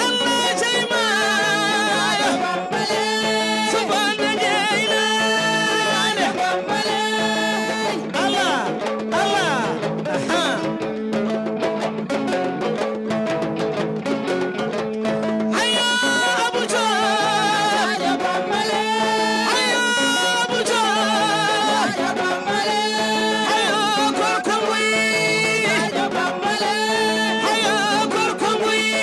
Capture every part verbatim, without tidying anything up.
Allah jeyma. Subhana jeyna. Allah, Allah. Aha. Ayo, Abuja. Ayo, Abuja. Ayo, Korkongui. Ayo, Korkongui.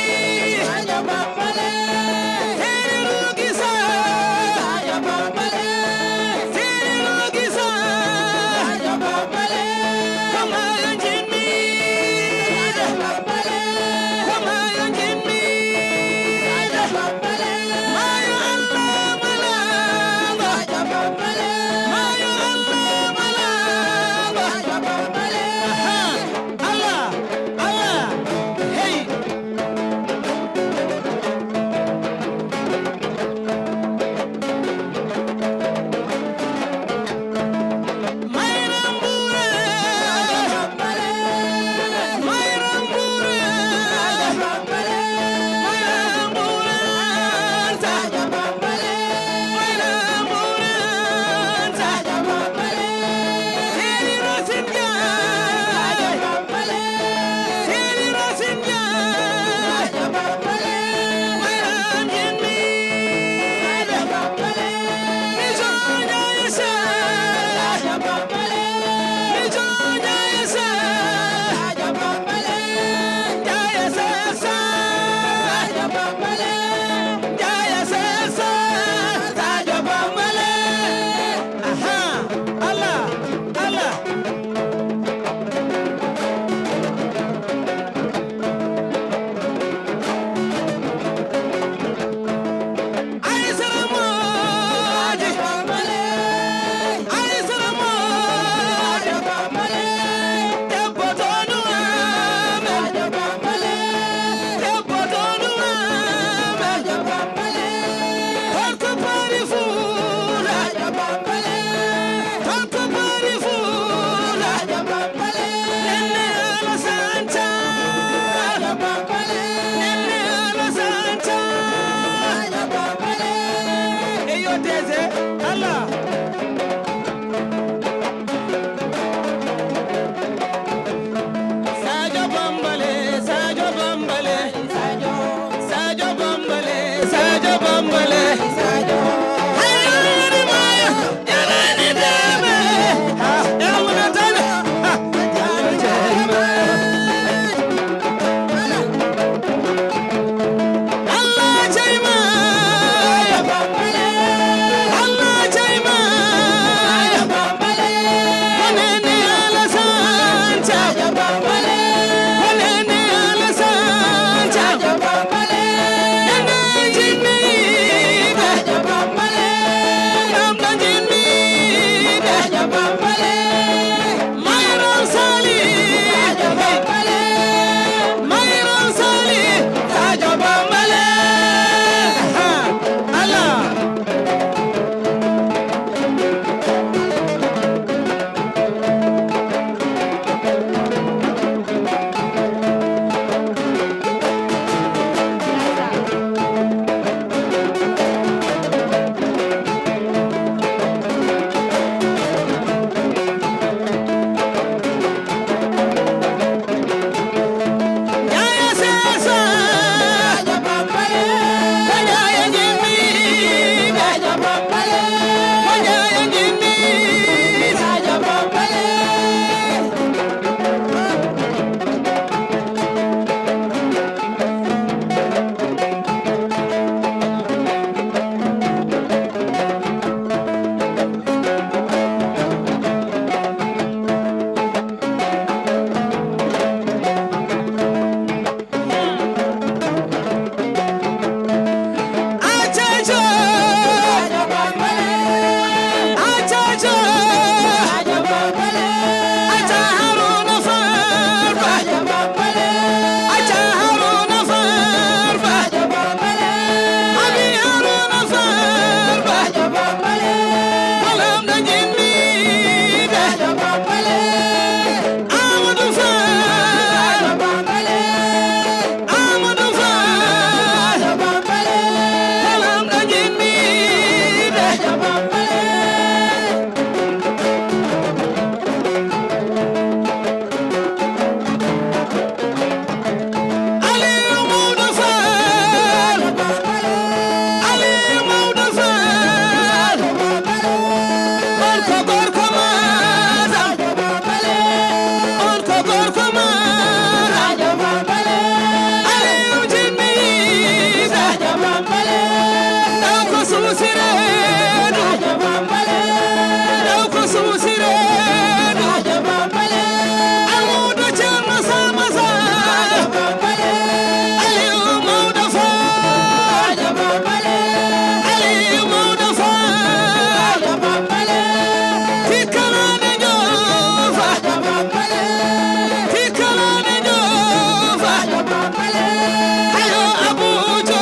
Ayo Abujo,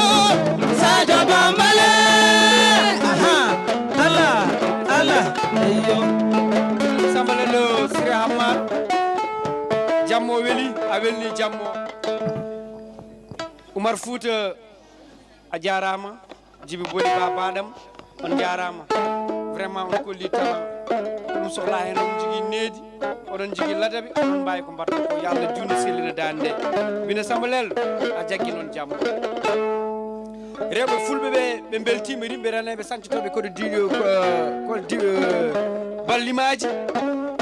Sadio Bambale. Aha, Allah, Allah, eyo. Sambalelo Sire Hamma. Jammo weli, a welni jammo. Umar Fouta, a jaaraama. Jibi Boli Ba Baɗam, on njaaraama. Vraiment, on kolli tan. Ɗum sohlaa heen, on njogii needi, oɗon njogii ladabi, oɗon mbaawi ko mbaɗɗon ko. Yo Allah juutnu sellina daande nde. Mbina Samba Lello, a jaggi noon jamma. Rewɓe fulɓe ɓe, ɓe mbeltiima, rimɓe reneeɓe sancotooɓe koɗo diwi-, ko, koɗo diwi-, ballimaaji.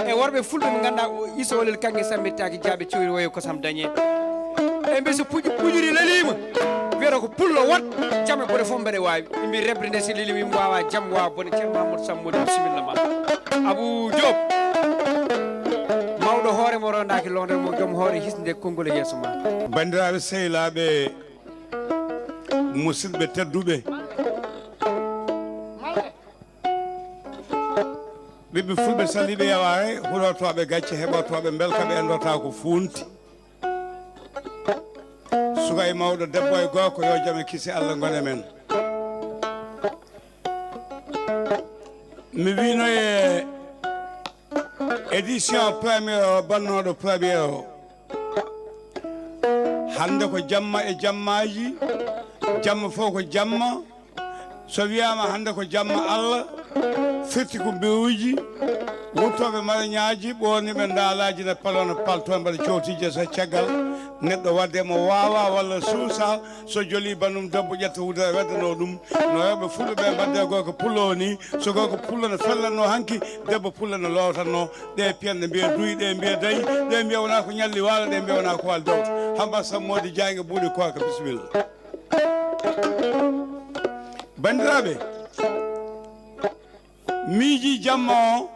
E worɓe fulɓe ɓe ngannduɗaa o iso olel kaŋŋe sammittaaki jaaɓe cowri woyo kosam dañe. E mbi so puƴu-, puƴuri leliima, wiyata ko pullo wat, jam e bone fof mbeɗa waawi. Ɓe mbi reɓre nde so leliima, mi waawa jam, waawa bone. Ceerno Mahamadou Samb Mody, bisimilla ma. Abou Diop, mawɗo hoore mo rondaaki londere mo, joom hoore hisnde konngol e yeeso ma. Banndiraaɓe sehilaaɓe, musidɓe tedduɓe, ɓiɓɓe fulɓe saliiɓe yawaare, huɗortooɓe gacce, heɓortooɓe mbelka, ɓe enndortaa ko fuunti. Suka e mawɗo, debbo e gorko, yo jam e kisi Allah ngon e men. Mi wiino e édition première o, bannooɗo première o, hannde ko jamma e jammaaji, jamma fof ko jamma. So wiyaama hannde ko jamma Allah, firti ko mbeewuuji, wuttooɓe marañaaji, ɓoorniiɓe ndaalaaji, ne paloo, ne paltoo, mbaɗa cowtiije so caggal neɗɗo waɗde mo waawaa walla suusaa, so jolii banndum debbo ƴetta wudere weddanoo ɗum. No rewɓe fulɓe ɓe mbaɗde gorko pullo o nii, so gorko pullo no fellatnoo hanki, debbo pullo no loowtatnoo. Ɗe piyanɗe mbiya duy, ɗe mbiya dayi, ɗe mbiya wonaa ko ñalli waalo, ɗe mbiya wonaa ko waali dawto. Hamba Samb Mody Diagne Buuɗi Kooka, bisimilla. Banndiraaɓe, miiji jamma o,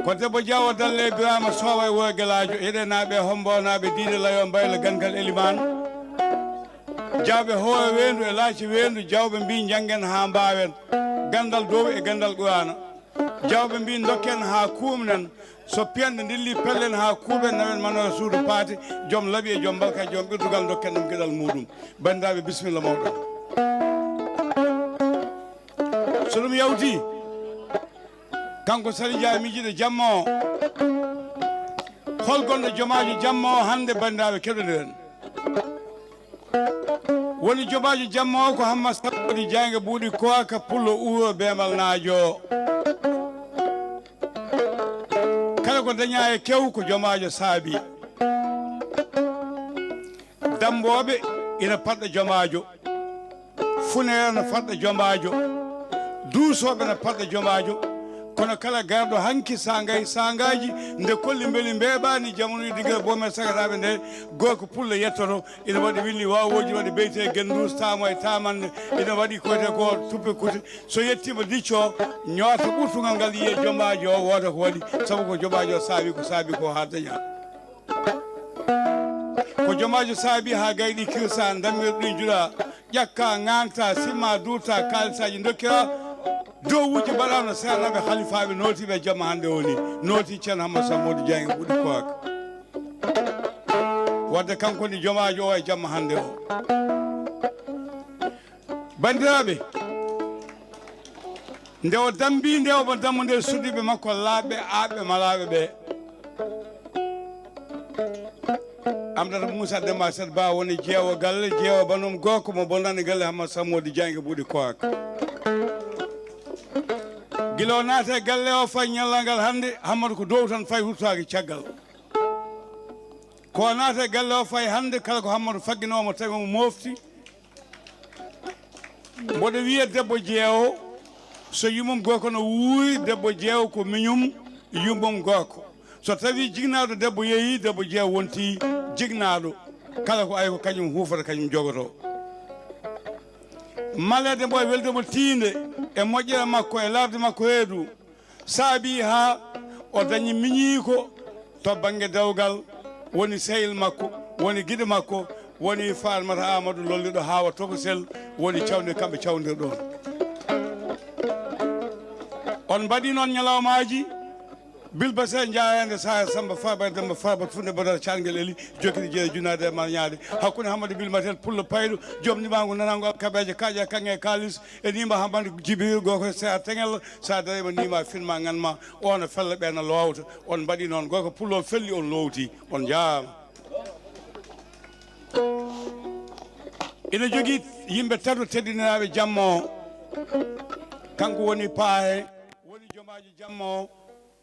ko debbo Jaawo Dalle Biraama Sooway Wuro Gelaajo, Heɗenaaɓe, Homboonaaɓe, Diine Layo, Mbaylo, Gangal Elimaan, Jawɓe Hoore Weendu e Laaci Weendu, Jawɓe mbii njanngen haa mbaawen, ganndal dow e ganndal Quraana. Jawɓe mbii ndokken haa kuumnen, so piyanɗe ndillii pellen haa kuuɓen, nawen manoore suudu paate, joom laɓi e joom mbalka e joom ɓirdugal ndokken ɗum geɗal muuɗum. Banndiraaɓe, bisimilla mawɗo. So ɗum yawtii, kanko Sali Njaay miijiiɗo jamma o, hol gonɗo jomaajo jamma o hannde, banndiraaɓe, keɗondiren? Woni jomaajo jamma o ko Hammat Samb Mody Diagne Buuɗi Kooka, pullo uuro beemal naajo. Kala ko dañaa e kew ko jomaajo saabi. Dammbooɓe ina paɗɗa jomaajo. Funeere no paɗɗa jomaajo. Duusooɓe no paɗɗa jomaajo. Kono kala garɗo hanki saangay saangaaji, nde kolli mbeli mbeeɓaani, jamanuuji dingira boome sagataaɓe nde, gorko pullo yettoto. Ina waɗi willi waawooji, waɗi beyte, gennduus, taamo e taamannde, ina waɗi ko wiyetee ko tuppe kute. So yettiima dicco, ñoota ɓurtungal ngal, yiye jomaajo o, wooda ko waɗi, sabu ko jomaajo o saabi, ko saabi ko haa daña. Ko jomaajo saabi haa gayɗi kirsa, dammirɗi juɗa, ƴakka, ŋaanta, simma, duutta, kaalisaaji dokkira, dowuuji mbaɗa no seernaaɓe halifaaɓe nootiiɓe jamma hannde o ni, nooti Ceerno Hammat Samb Mody Diagne Buuɗi Kooka. Wadde kanko ni jomaajo o e jamma hannde o. Banndiraaɓe, nde o dammbi, nde omo dammude e suudiiɓe makko laaɓɓe, aaɓɓe, malaaɓe ɓe. Amdata Moussa Demba Set Ba woni jeewo galle, jeewo banum gorko mo bonnani galle Hammat Samb Mody Diagne Buuɗi Kooka. Gila o naata e galle o, fay ñallal ngal hannde, Hammat ko dow tan, fay huttaaki caggal. Ko o naata e galle o, fay hannde, kala ko Hammat fagginoo mo, tawi omo mofti. Mboɗo wiya debbo jeewo, so yummum gorko no wuuri, debbo jeewo ko miñum yummum gorko. So tawi jignaaɗo debbo yeeyi, debbo jeewo wonti jignaaɗo. Kala ko ari ko kañum huufata, kañum jogoto. Maleede mo e weldude mo tiinde e moƴƴere makko e laaɓde makko reedu, saabi haa o dañi miñiiko to bannge dewgal, woni sehil makko, woni giɗo makko, woni Farmata Amadou lolliɗo Haawa Tokosel, woni cawndi kamɓe cawndirɗon. On mbaɗi noon ñalawmaaji, Bilbase jaayaande saaya Samba Farba e Demba Farba, Tunde Badara Caangel Eli, jokkidi jeere junaade e marñaade. Hakkunde Hammadi Bilmatel, Pullo Payɗo, joom nimaangu nanaangu alkabeeje, kaaƴe kaŋŋe e kaalis, e niima Hammadi Jibril, goo ko Seya Teŋel, so a dariima niima, finma, ŋanma, o no fella, ɓe no loowta. On mbaɗi noon, goo ko Pullo felli, on loowti, on njaaraama. Ina jogii yimɓe tato teddiniraaɓe jamma o. Kanko woni paahe, woni jomaaji jamma o.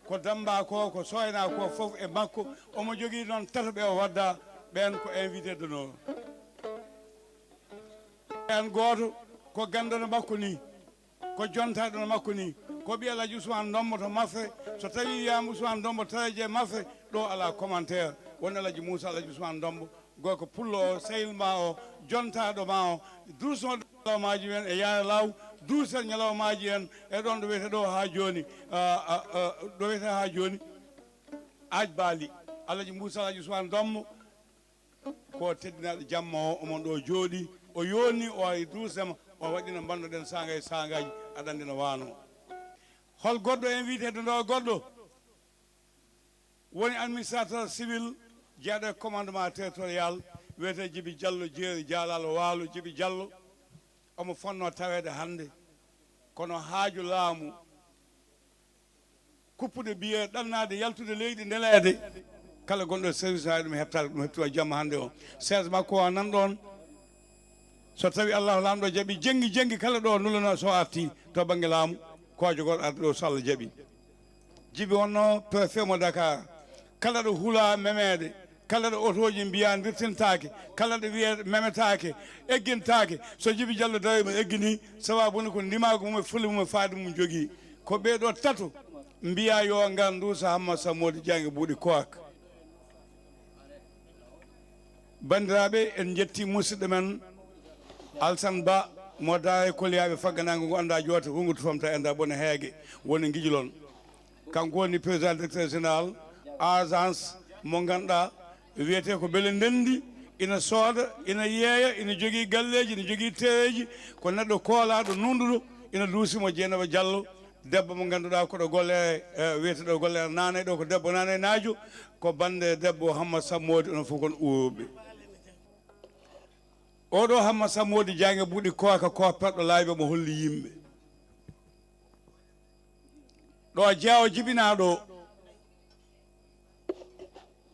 Ko Demmba ko, ko Soyna ko, fof e makko. Omo jogii noon tato ɓe o wadda, ɓeen ko invité d'honneur. Ɓeen gooto ko ganndano makko ni, ko jontaaɗo no makko ni, ko ɓii Alhaji Ousmane Ndombo to Mafre. So tawii wiyaama Ousmane Ndombo, tareeje Mafre, ɗo alaa commentaire. Woni Alhaji Moussa, Alhaji Ousmane Ndombo, gorko Pullo o, sehil ma o, jontaaɗo ma o, duusnooɗo ñalawmaaji men e Yaare Law, duusen ñalawmaaji en e ɗoon ɗo wiyetee ɗo haa jooni, a, a, a, ɗo wiyetee haa jooni, Aaj Baali, Alhaji Moussa, Alhaji Ousmane Ndombo, ko teddinaaɗo jamma o, omon ɗo jooɗii, o yooni, o ari duusema, o waɗi no mbanno-ɗen saanga e saangaaji, aɗa anndi no waano. Hol goɗɗo invité ɗo, goɗɗo? Woni administrateur civil, jeyaɗo e commandement territorial, wiyetee Jibi Jallo, Jeeri Jaalaalo Waalo, Jibi Jallo. Omo fotnoo taweede hannde, kono haaju laamu, kuppude biyee, ɗannaade, yaltude leydi, neleede, kala gonɗo e service, haa ɗum heɓtaade, ɗum heɓti o jamma hannde o. Siège makko o nan ɗoon. So tawii Allahu Laamɗo jaɓii, jenngi jenngi kala ɗo nulano, so artii to bannge laamu, ko jogorɗo arde ɗo, so Allah jaɓii. Jibi wonno préfet mo Dakar. Kala ɗo hulaa memeede, kala ɗo otooji mbiyaa ndirtintaake, kala ɗo wiyee memetaake, eggintaake, so Jibi Jallo dariima eggini, sabaabu ne ko ndimaagu mum e fulla mum e faayda mum jogii. Ko ɓee ɗo tato mbiyaa yo ngar nduusa Hamma Sammoodi Jaange Buuɗi Koak. Banndiraaɓe, en njetti musidɗo men Alsan Ba mo Daara e Koliyaaɓe, fagganaango ngo anndaa joote, wongudu famta enda bona heege, woni ngijilon. Kanko woni président directeur général agence mo ngannduɗaa wiyetee ko Beele Ndenndi, ina sooda, ina yeeya, ina jogii galleeji, ina jogii tereeji, ko neɗɗo koolaaɗo, nuunɗuɗo, ina luusi mo Jeynaba Jallo, debbo mo ngannduɗaa ko ɗo golle, eh, wiyetee ɗo golle naane ɗo, ko debbo naane naajo, ko bannde debbo Hamma Sammoodi, onon fof kon uurɓe. Oɗo Hamma Sammoodi Jaange Buuɗi Koaka, ko perɗo laabi, omo holli yimɓe. Ɗo jeyaa o jibinaa ɗo,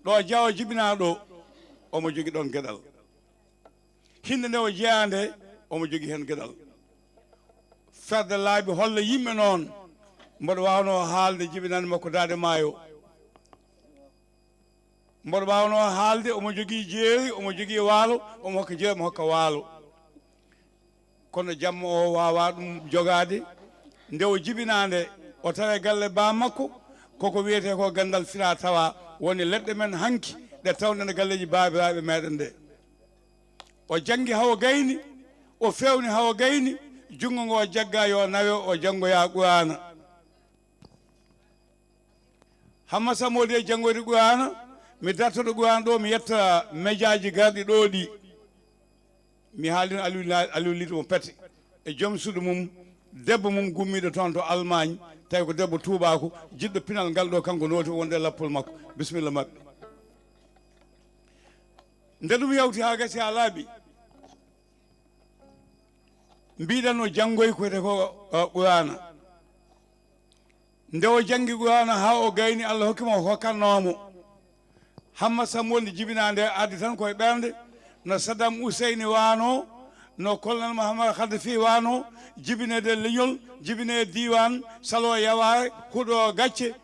ɗo jeyaa o jibinaa ɗo, omo jogi ɗoon geɗal. Hinnde nde o jeyaa nde, omo jogi heen geɗal. Ferde laabi holla yimɓe noon, mboɗo waawnoo haalde jibinaande makko Daande Maayo. Mboɗo waawnoo haalde, omo jogii jeeri, omo jogii waalo, omo hokka jeeri, omo hokka waalo. Kono jamma o waawaa ɗum jogaade. Nde o jibinaa nde, o tawi galle baa makko, koko wiyetee ko ganndal fina tawa, woni leɗɗe men hanki ɗe tawɗen e galleeji baabiraaɓe meɗen ɗe. O janngi haa o gayni, o feewni haa o gayni, junngo ngo jaggaa yo nawe, o janngoya Quraana. Hamma Sammoodi e janngoyde Quraana, mi dartoto Quraana ɗo, mi yetta mejaaji garɗi ɗo ɗi. Mi haalino Aliou La-, Aliou Liɗo mo Pete e joom suudu mum, debbo mum gummiiɗo toon to Allemagne, tawi ko debbo tuubaaku, jiɗɗo pinal ngal ɗo, kanko nooti wonde e lappol makko. Bisimilla maɓɓe. Nde ɗum yawti haa gasi haa laaɓi, mbiɗen o janngoy ko wiyetee ko, uh, Quraana. Nde o janngi Quraana haa o gayni, Allah hokki mo ko hokkatnoo mo. Hamma Sammoodi jibinaa nde, addi tan koye ɓernde, no Saddam Hussein waano, no Colonel Muammar Kadhafi waano, jibinee nde leñol, jibinee diiwaan, saloo yawaare, huɗoo gacce.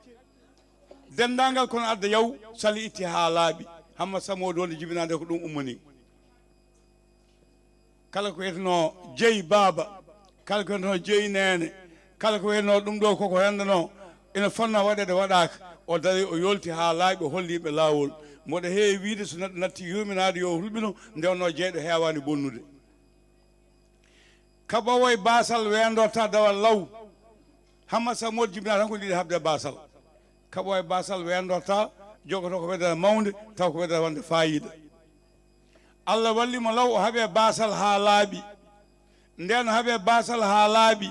Denndaangal kono adda yaw, sali itti haa laaɓi. Hamma Sammoodi wonde jibinaa nde ko ɗum ummanii. Kala ko wiyetenoo jeyi baaba, kala ko wiyetenoo jeyi neene, kala ko wiyetenoo ɗum ɗo koko renndanoo, ina fotnoo waɗeede waɗaaka. O darii, o yoolti haa laaɓi, o holli yimɓe laawol. Mboɗo heewi wiyde so neɗɗo natti yurminaade yo hulɓino, nde wonnoo jeyɗo heewaani bonnude. Kaɓoowo e baasal weendorta dawal law. Hamma Sammoodi jibinaa tan ko ɗiɗi haɓde e baasal. Kaɓoowo e baasal weendorta, jogotoo ko weddere mawnde, taw ko weddere wonde faayiida. Allah walli mo law, o haɓi e baasal haa laaɓi. Ndeen o haɓi e baasal haa laaɓi,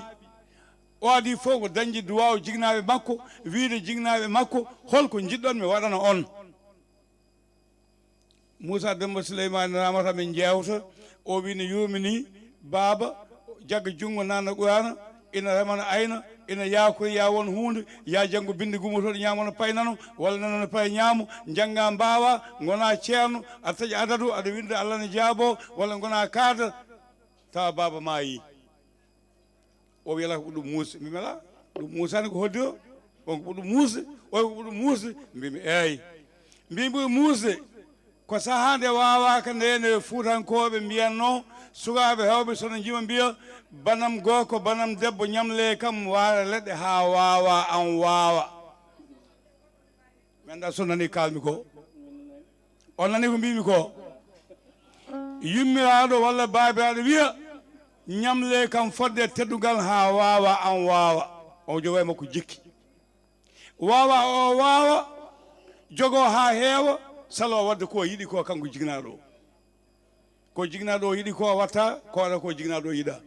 O adii fof ko dañde duwaaw jinnaaɓe makko, wiyde jinnaaɓe makko, "Hol ko njiɗ-ɗon mi waɗana on?" Muusaa Demmba Suleymaani Raamata min njeewta, o wii ne yuurminii baaba, jagga junngo naatna Quraana, ina remana ayna, ina yaakori yaa won huunde, yaa janngo binndi gummotooɗo ñaamano paynano, walla nanano paye ñaamo, njannga mbaawa, ngona ceerno, aɗa taƴa adadu, aɗa winnda Alla ne jaaboo, walla ngona kaadar, tawa baaba maayii. O wiyata ko ɓurɗo muusde. Mbiimi, "Alaa, ɗum muusaani ko hoddiro. On ko ɓurɗo muusde, on ko ɓurɗo muusde." Mbiimi, "Eey." Mbiimi, "Ɓuri muusde ko sahaa nde waawaaka nde, nde Fuutankooɓe mbiyatnoo, sukaaɓe heewɓe so no njima mbiya, 'Banam gorko, banam debbo, ñamlee kam waare leɗɗe haa waawa, am waawa.'" Mi anndaa so nanii kaalmi ko. On nanii ko mbiimi ko? Yummiraaɗo walla baabiraaɗo wiya, "Ñamlee kam fodde teddungal haa waawa, am waawa." On jogoo e makko jikki. Waawa o waawa, jogoo haa heewa, saloo waɗde ko yiɗi ko kanko jinnaaɗo o. Ko jinnaaɗo o yiɗi ko waɗta, ko waɗa ko jinnaaɗo o yiɗa.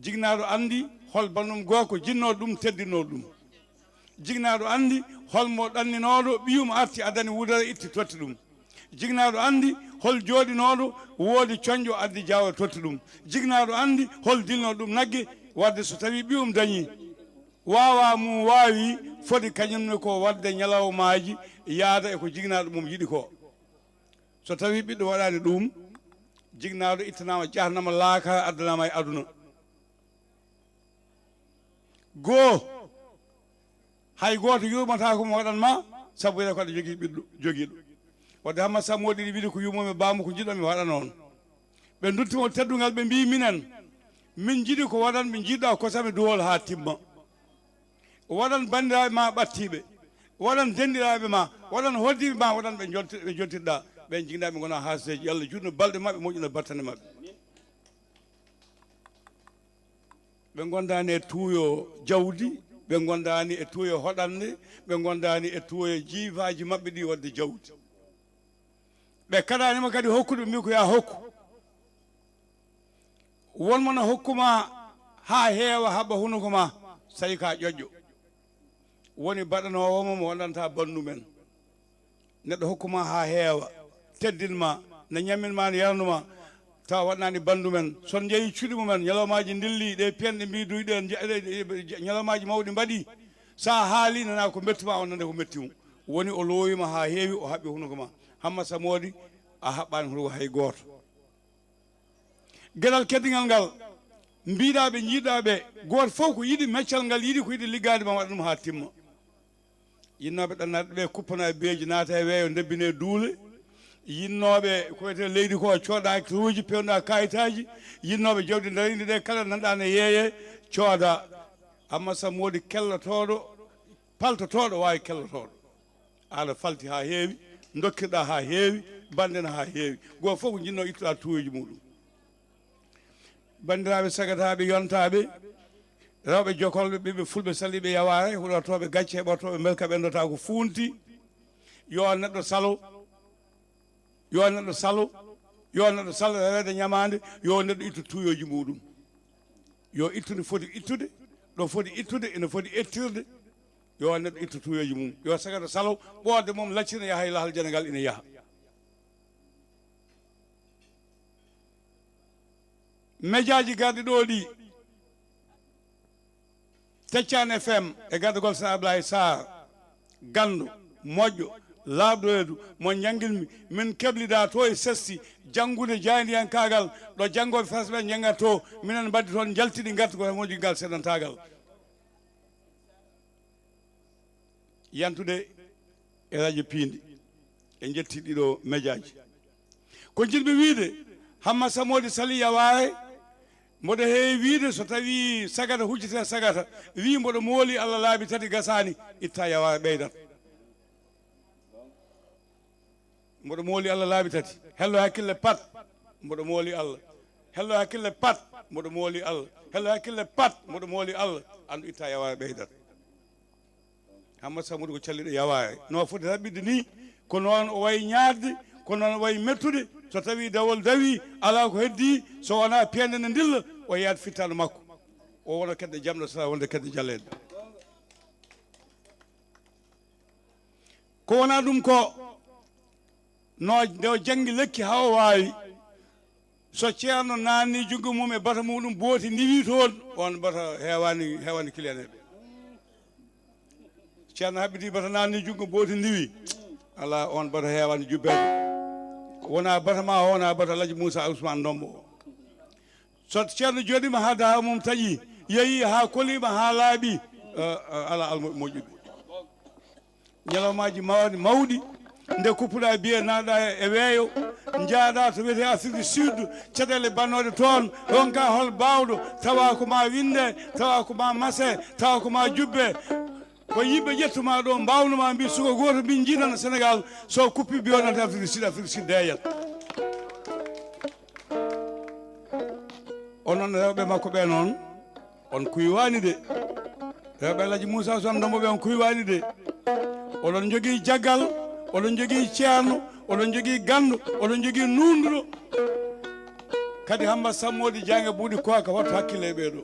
Jinnaaɗo anndi hol banndum gorko jinnoo ɗum, teddinoo ɗum. Jinnaaɗo anndi hol mo ɗanninooɗo ɓiyum arti addani wudere itti totti ɗum. Jinnaaɗo anndi hol jooɗinooɗo woodi coñƴo addi jawre totti ɗum. Jinnaaɗo anndi hol dilnoo ɗum nagge waɗde so tawii ɓiyum dañii. Waawa mum waawi foti kañum ne ko waɗde ñalawmaaji yaada e ko jinnaaɗo mum yiɗi ko. So tawii ɓiɗɗo waɗaani ɗum, jinnaaɗo ittanaama jahannama laakara, addanaama e aduna. Goo, hay gooto yurmataa ko mo waɗan ma, sabu wiyata ko aɗa jogii ɓiɗɗo, jogiiɗo. Wadde Hammat Sammoodi ɗiɗi wiide ko yummoo mi baamu ko njiɗɗon mi waɗana on. Ɓe ndutti mo teddungal, ɓe mbii, "Minen, min njiɗi ko waɗan ɓe njiɗɗa ko sami duwol haa timma." Waɗan banndiraaɓe ma ɓattiiɓe, waɗan denɗiraaɓe ma, waɗan hoddiiɓe ma, waɗan ɓe jonti-, ɓe jontirɗa. Ɓen jinnaaɓe ngona haasideeji. Yo Allah juutnu balɗe maɓɓe, moƴƴina battane maɓɓe. Ɓe ngondaani e tuuyo jawdi, ɓe ngondaani e tuuyo hoɗannde, ɓe ngondaani e tuuyo jiifaaji maɓɓe ɗi waɗde jawdi. Ɓe kaɗaani ma kadi hokkude, ɓe mbii ko yaa hokku. Won mo na hokku ma haa heewa, haɓɓa hunuko ma, so tawi ka ƴoƴƴo. Woni baɗanoowo mo, mo waɗanta banndum en. Neɗɗo hokku ma haa heewa, teddin ma, na ñammin ma, na yarnu ma, tawa waɗnaani banndum en. So on njehi cuuɗi mum en, ñalawmaaji ndilli, ɗe piyanɗe mbii duy ɗe, nja-, ɗe, ɗe, ɗe, ñalawmaaji mawɗi mbaɗi. So a haali, nana ko metti ma, on nana ko metti mum. Woni o loowi ma haa heewi, o haɓɓi hunuko ma. Hammat Sammoodi, a haɓɓaani hunuko hay gooto. Geɗal keddigal ngal, mbiɗa ɓe, njiɗɗa ɓe, gooto fof ko yiɗi meccal ngal, yiɗi ko yiɗi liggaade ma, waɗa ɗum haa timma. Yinnooɓe ɗannaade ɓe, kuppana e beeji, naata e weeyo, ndebbine duule. Yinnooɓe ko wiyetee leydi ko, cooda hectareji, pewnda kayitaaji. Yinnooɓe jawdi darindi ɗe, kala nanɗa ne yeeye, cooda. Amma Sammoodi kellotooɗo, paltotooɗo, waawi kellotooɗo. Aɗa falti haa heewi, dokkirɗa haa heewi, banndena haa heewi. Gooto fof ko jinnoo ittuɗa tuuyoji muɗum. Banndiraaɓe sagataaɓe, yontaaɓe, rewɓe jokolɓe, ɓiɓɓe fulɓe saliiɓe yawaare, huɗortooɓe gacce, heɓortooɓe mbelka, ɓenndota ko fuunti. Yo neɗɗo salo, yo neɗɗo salo, yo neɗɗo salo reweede ñamaande, yo neɗɗo ittu tuuyoji muɗum. Yo ittu nde foti ittude, ɗo foti ittude, ene foti ettirde. Yo neɗɗo ittu tuuyoji mum. Yo sagata salo, ɓoorde mum laccina, yaha e lahal janagal, ina yaha. Mejaaji garɗi ɗo ɗi, Teccaan F M e gardagol Seydi Ablaye Sarr, ganndo, moƴƴo, laaɓɗo reedu, mo njanngilmi, min keblida to e sessi, janngude jaayndiyankaagal, ɗo janngooɓe Farayse ɓe njanngata to, minen mbaddi toon, njaltidi ngarti ko tan woni ngal seedantaagal. Yantude e radio piindi, en njetti ɗiɗo mejaaji. Ko njiɗmi wiide, Hammat Sammoodi salii yawaare, mboɗo heewi wiide so tawii sagata huccitee sagata, wii mboɗo mooli Allah laabi tati gasaani, itta yawaare ɓeydat. Mboɗo mooli Allah laabi tati. Hello hakkille pat, mboɗo mooli Allah. Hello hakkille pat, mboɗo mooli Allah. Hello hakkille pat, mboɗo mooli Allah. Anndu itta yawaare ɓeydat. Hammat Sammoodi ko calliɗo yawaare. No foti raɓɓiɗde ni, ko noon o wayi ñaatde, ko noon o wayi mettude. So tawii dawol dawii, alaa ko heddii, so wonaa piyande nde ndilla, o yeeyat fittaandu makko. O wona kedde jamɗe, so wonde kedde jaleeɗe. Ko wona ɗum ko, no nde o janngi lekki haa o waawi, so ceerno naanni junngo mum e bata muɗum booti ndiwi toon, on bata heewaani, heewaani kiliyaneeɓe. Ceerno haɓɓiti bata naanni junngo booti ndiwi, alaa, on bata heewaani jubbeede. Wona bata ma o, wona bata Alhaji Moussa Ousmane Ndombo o. So ceerno jooɗiima haa daha mum taƴi, yehi haa koliima haa laaɓi, eh, eh, alaa almo-, moƴƴude. Ñalawmaaji mawɗi, mawɗi, nde kuppuɗaa biye naaɗa e weeyo, njaaɗa to wiyetee Afrique du Sud, caɗeele bannooɗe toon, ronka hol baawɗo, tawa ko ma winnde, tawa ko ma mase, tawa ko ma jubbe. Ko yimɓe ƴettuma ɗo, mbaawnuma mbi suka gooto mbi jiidan Sénégal, so kuppi mbi wonata Afrique du Sud, Afrique du Sud deeyat. Onon rewɓe makko ɓe noon, on kuywaani de. Rewɓe Alhaji Moussa Sow Ndombo ɓe, on kuywaani de. Oɗon njogii jaggal, oɗon njogii ceerno, oɗon njogii ganndo, oɗon njogii nuunduɗo. Kadi Hammata Sammoodi Jaange Buuɗi Kooka wattu hakkille e ɓee ɗo.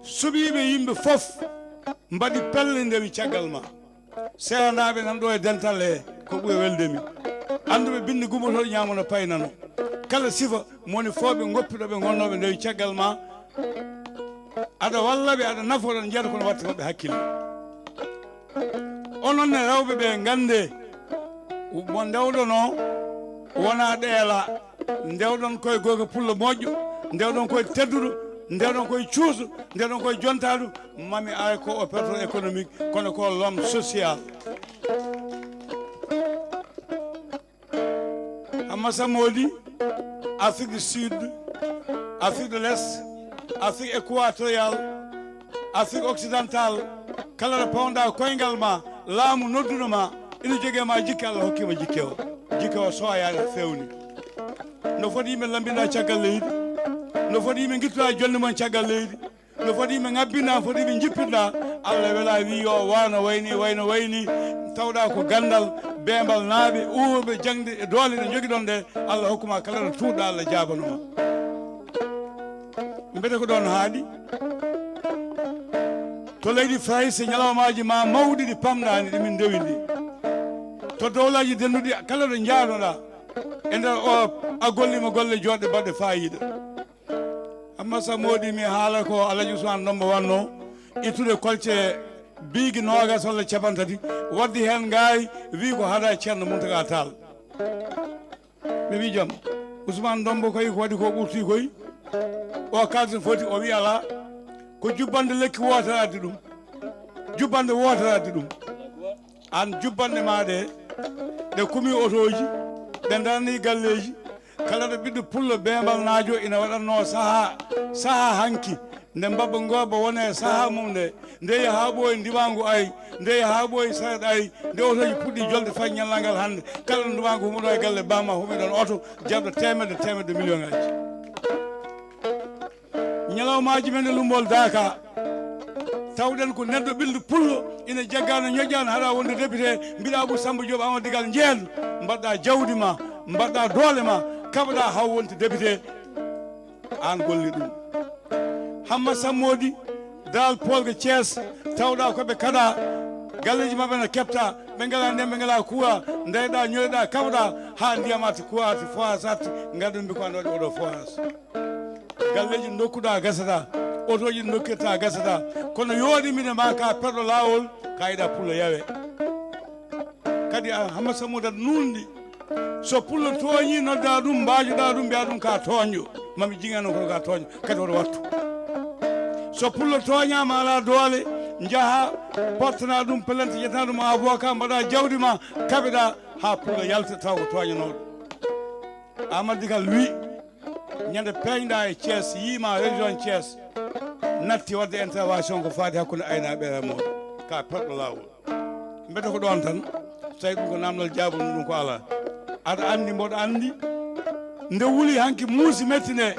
Suɓiiɓe yimɓe fof mbaɗi pelle ndewi caggal ma. Seernaaɓe nan ɗo e dental he, ko ɓuri welde mi. Annduɓe binndi gummotooɗo ñaamo no paynano. Kala sifa moni fooɓe ngoppi ɗo ɓe ngonnooɓe ndewi caggal ma. Aɗa walla ɓe, aɗa nafa, oɗon njiyata kono watta maɓɓe hakkille. Onon ne rewɓe ɓe, nganndee mo ndewɗonoo wona ɗeela. Ndewɗon koye gorko pullo moƴƴo, ndewɗon koye tedduɗo, ndewɗon koye cuuso, ndewɗon koye jontaaɗo. Mami ay ko opérateur économique, kono ko l'homme social. Amma Samodi, Afrique du Sud, Afrique de l'Est, Afrique équatoriale, Afrique occidentale, kala ɗo pawɗa koyngal ma, laamu nodduno ma, ina jogii ma jikke, Allah hokki ma jikke o. Jikke o soyaani, fewni. No foti yimɓe lambinɗa caggal leydi, no foti yimɓe gittuɗa jonde mon caggal leydi, no foti yimɓe ngabbinɗa, no foti yimɓe jippinɗa. Allah wela wi yo wano wayni, wayno wayni, tawɗa ko gandal, bembal naaɓe, uwuɓe jangde e doole ɗe jogiɗon ɗe, Allah hokkuma kala ɗo tuuɗa, Allah jaabanuma. Mbete ko ɗon haaɗi? To leydi Farayse, ñalawmaaji ma mawɗi ɗi pamɗaani, ɗi min ndewindi. To dowlaji denduɗi, kala ɗo jaadoɗa e nder o, a gollima golle joɗɗe baɗɗe faayiida. Amma sa moodi mi haala ko Alhaji Ousmane Ndombo wanno, ittude kolce biigi noogas walla capantati, waddi heen ngaari, wi ko hada Ceerno Muntaga Taal. Mi wi jam, Ousmane Ndombo koy ko waɗi ko ɓurti koy. O kalsin foti, o wi ala. Ko jubbande lekki wootere addi ɗum. Jubbande wootere addi ɗum. An jubbande ma ɗe, ɗe kumi otooji, ɗe darani galleeji. Kala ɗo ɓiɗɗo pullo beembal naajo ina waɗatnoo sahaa, sahaa hanki, nde mbabba ngooba woni e sahaa mum nde, nde yaha ɓooyi ndimaangu ay, nde yaha ɓooyi saret ay, nde otooji puɗɗi jolde fay ñallal ngal hannde. Kala ɗo ndimaangu humiɗo e galle bamma, humiɗon oto jaɓɗo teemedde, teemedde million ngaji. Ñalawmaaji men e lumbol daaka, tawɗen ko neɗɗo ɓilɗo pullo, ina jagga no ñoƴƴa no haɗa wonde député, mbiɗa Abou Samba Diop Amadou Digal Njeen, mbaɗɗa jawdi ma, mbaɗɗa doole ma, kaɓɗa haw wonde député, an golli ɗum. Hamma Sammodi, Dal Polga Thiès, tawɗa ko ɓe kaɗa, galleji maɓɓe no keɓta, ɓe ngala ndiyam, ɓe ngala courant, ndeyɗa, ñoyɗa, kaɓɗa, ha ndiyam arti, courant arti, forage arti, ngadɗum mbi ko an waɗi oɗo forage. Galleji dokkuɗa gasata, otoji dokkirta gasata, kono yooɗi mine ma ka perɗo lawol, ka yiɗa pullo yawe. Kadi a Hamma Sammodi aɗa nundi. So pullo tooñi, nodda ɗum, mbaajoɗa ɗum, mbiya ɗum ka tooñɗo. Mami jingano kono ka tooñɗo, kadi oto wattu. So pullo tooñama ala doole, njaha, portana ɗum plainte, ƴetta ɗum avocat, mbaɗa jawdi ma, kaɓeɗa ha pullo yalta taw ko tooñanoɗo. Amadou Digal wi, ñande peeñɗa e Thiès, yiima région Thiès, natti wadde intervention ko faati hakkunde aynaaɓe e remooɓe, ka perɗo lawol. Mbete ko ɗon tan, so tawi ɗum ko namdal jaabuɗo ɗum ko ala. Aɗa andi, mboɗo andi, nde wuli hanki muusi metti nde,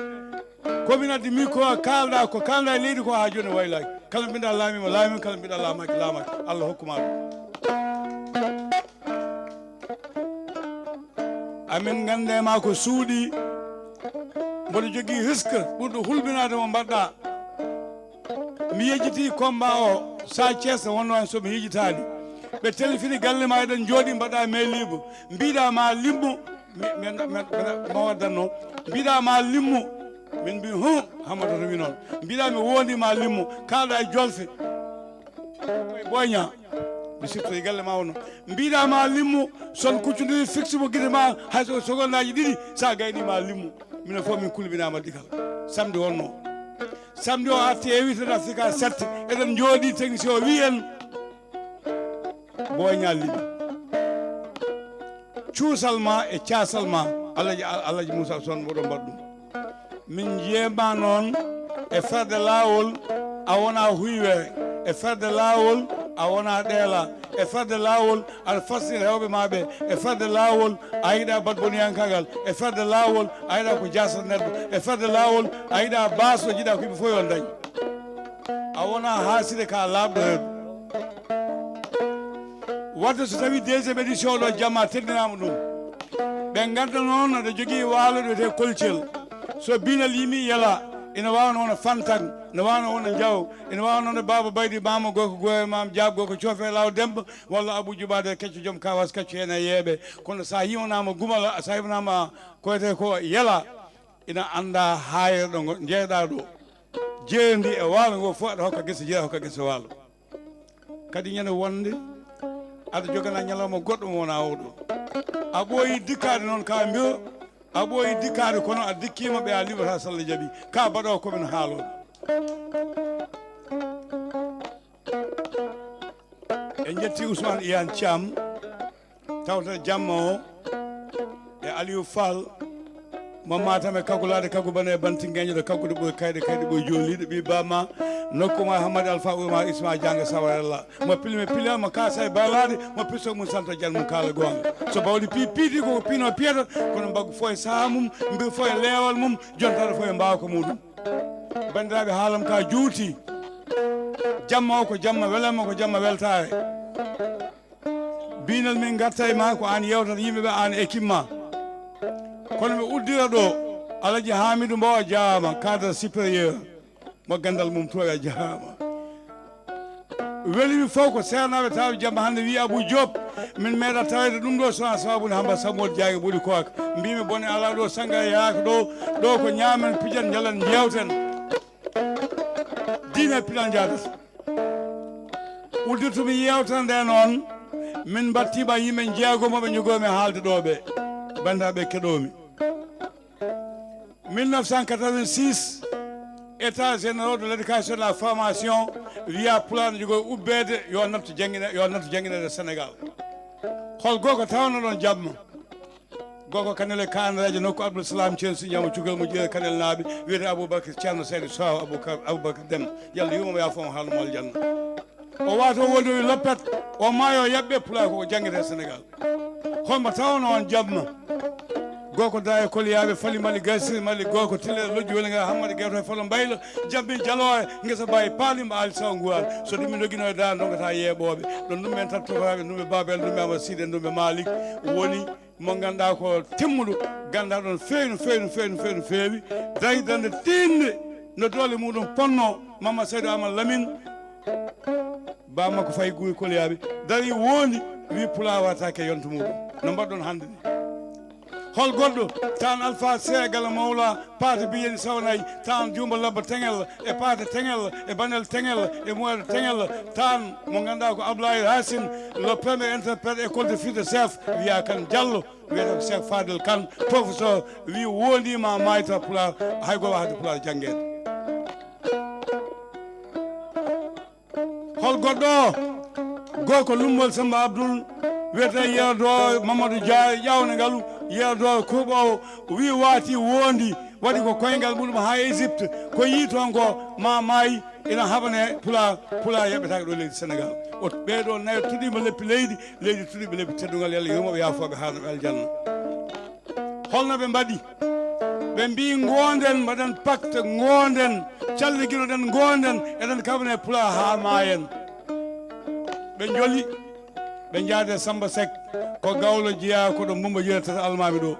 ko min addi micro, kalɗa ko kalɗa e leydi ko ha joni waylaaki. Kala mbiɗa laamima, laamima, kala mbiɗa laamaaki, laamaaki. Allah hokkuma ɗum. Amin gande ma ko suuɗi. Mboɗo jogii risque ɓurɗo hulɓinaade mo mbaɗɗa. Mi yejjitii combat o, Sa Thiès wonno hen so mi yejjitaani. Ɓe telefini galle ma, eɗen njooɗi mbaɗa main libre. Mbiɗa ma limmo, mi, mi, mi, mi, mi waddanno. Mbiɗa ma limmo, min mbi, "Huh, Hammadou to wi noon." Mbiɗa mi wondi ma limmo, kalɗa e jolfe. Boy Niang, mi siftoyi galle ma wonno. Mbiɗa ma limmo, son kuccudiri fixe mo gite ma, hay so secondaji ɗiɗi, sa gayni ma limmo. Minen fof min kulɓinama digal. Samedi wonno. Samedi o arti e huit heures Africa sept. Eɗen jooɗi, technicien o wi en, Boy Niang liɓi. Cuusal ma e caasal ma, Alhaji, Alhaji Moussa Sow, mboɗo mbaɗa ɗum. Min njeema noon e ferde laawol, a wona huywere. E ferde laawol, a wona ɗeela. E ferde laawol, aɗa fasni rewɓe ma ɓe. E ferde laawol, a yiɗa badboniyankagal. E ferde laawol, a yiɗa ko jaasata neɗɗo. E ferde laawol, a yiɗa baasɗo, jiɗa ko yimɓe fof yo dañ. A wona haaside, ka laaɓɗo reedu. Wadde so tawi deuxième édition ɗo jamma teddinama ɗum. Ɓe ganda noon aɗa jogii waalo ɗo wiyetee Kolcel. So Binal yimi yela, ina waawno wona Fantang, ina waawno wona Njaw, ina waawno wona Baaba Baydi Maama Gorko Goye Maam Jaab Gorko Coofe Law Demba, walla Abou Jubaade Kecco Joom Kawas Kecco heen e yeeɓe. Kono sa yimanama Gumala, sa yimanama ko wiyetee ko yela, ina annda haayre ɗo ngo jeeɗa ɗo. Jeeyndi e waalo ngo fof aɗa hokka gese jeeya, hokka gese waalo. Kadi ñande wonde aɗa jogana ñalawma goɗɗo mo wona oɗo. A ɓooyi dikkaade noon ka mbiyo, a ɓooyi dikkaade kono a dikkiima ɓe a liɓata so Allah jaɓi. Ka baɗoowo ko men haalooɓe. En njetti Ousmane Iyane Thiam. Tawta jamma o e Aliou Fall, mo Matam e Kagulaade, Kagu Bane e Bantingeeño, ɗo kaggude ɓoy kayɗe, kayɗe ɓoy jooliiɗo, ɓii Bama, nokku ma Hammadi Alfa Ouma Isma Janga Sawarella, mo Pilme Pila, mo Kaasa e Balaade, mo Piso mum Santo Jan mum kaala goonga. So bawɗi pi-, piiti koko piino piyata, kono mbaggu fof e saha mum, mbir fof e leewal mum, jontaɗo fof e mbaawka muɗum. Banndiraaɓe, haalam ka juuti. Jamma o ko jamma welamma, ko jamma weltaare. Biinal min garta e ma ko an yewtata yimɓe ɓe, an équipe ma. Kono ɓe uddira ɗo, Alaji Hamidou Mbow a jaama, cadre supérieur. Mo gandal mum to a jaama. Welimi fof ko seernaaɓe tawi jamma hannde wi Abou Diop, min meeɗa tawede ɗum ɗo sona sababu ne hamba Samuel Diagne ɓuri ko ak. Mbimi bone ala ɗo sanga yaaka ɗo, ɗo ko ñaamen pijan njalan jewten. Diine pilan jaadata. Uddirtumi yewtere nde noon, min mbattima yimɓe jeego moɓe jogomi haalde ɗo ɓe, banndiraaɓe keɗomi. Mille neuf cent quatre-vingt-six, État généraux de l'éducation et de la formation wiya Pulaar ne jogo ubbeede yo nattu janngine, yo nattu jannginede Sénégal. Hol goo ko tawno ɗon jamma? Gorko Kanel e Kaanaraaji nokku Abdoul Salam Ceen Siñaama cukalel mo Jeeri Kanel naaɓe, wiyetee Aboubacar Ceerno Saydu Sow Aboubacar, Aboubacar Dem. Yalla yurmo mo, yaafo mo, haalno mo aljanna. O wato woni o loppet, o maayo yaɓɓe Pulaar ko janngetee Sénégal. Hol mo tawno on jamma? Gorko Daye Koliyaaɓe, Fali Mali Gasiri Mali, gorko Tile Lojji Welinga, Hammadi Gewto e Falo Mbaylo, jambi jaloore, ngesa bayi paali mba aali saw nguwaani. So ɗum mi nogino e daa ndongata yeeɓooɓe. Ɗon ɗum men tattotaaɓe, ɗum ɓe Babel, ɗum ɓe Amadou Sidi, ɗum ɓe Malick woni mo ngannduɗaa ko timmuɗo, ngannduɗaa ɗon feewi no feewi no feewi no feewi no feewi, dañi darnde tiiɗnde no doole muɗum ponno, Mama Seydou Amadou Lamine, ba makko Faye Guy Koliyaɓe, dañi woondi, wi Pulaar wataake yonto muɗum. No mbaɗɗon hannde ni? Hol goɗɗo, taan Alpha Seegal Mawla, Paate Biyeni Sawnay, taan Juumba Labba Teŋel, e Paate Teŋel, e Banel Teŋel, e Moyre Teŋel, taan mo ngannduɗaa ko Abdoulaye Racine, le premier interprète école de fils de chef, wiya Kan Diallo, wiyata ko Cheikh Fadel Kane, professeur, wi wondiima mayta Pulaar, hay gooto waawata Pulaar janngeede. Hol goɗɗo o? Gorko Lumbol Samba Abdoul, wiyetee Yeero Dooro Mamadou Dia, ƴawna ngalu, Yeero Dooro kurɓoowo, wi waati wondi, waɗi ko koyngal muɗum haa Égypte, ko yii toon ko ma maayi, ina haɓane Pulaar, Pulaar yaɓɓetaake ɗo leydi Sénégal. O ɓeeɗo nayo tuɗiima leppi leydi, leydi tuɗiima leppi teddungal, Yalla yurmo ɓe, yaafo ɓe, haarno ɓe aljanna. Holno ɓe mbaɗi? Ɓe mbii, "Ngoonden, mbaɗen pacte, ngoonden, calliginoɗen, ngoonden, eɗen kaɓana e Pulaar haa maayen." Ɓe njoli, ɓe njaade Samba Seck, ko gawlo jeyaa, ko ɗo Mbumba jeyaa tata almaami ɗo.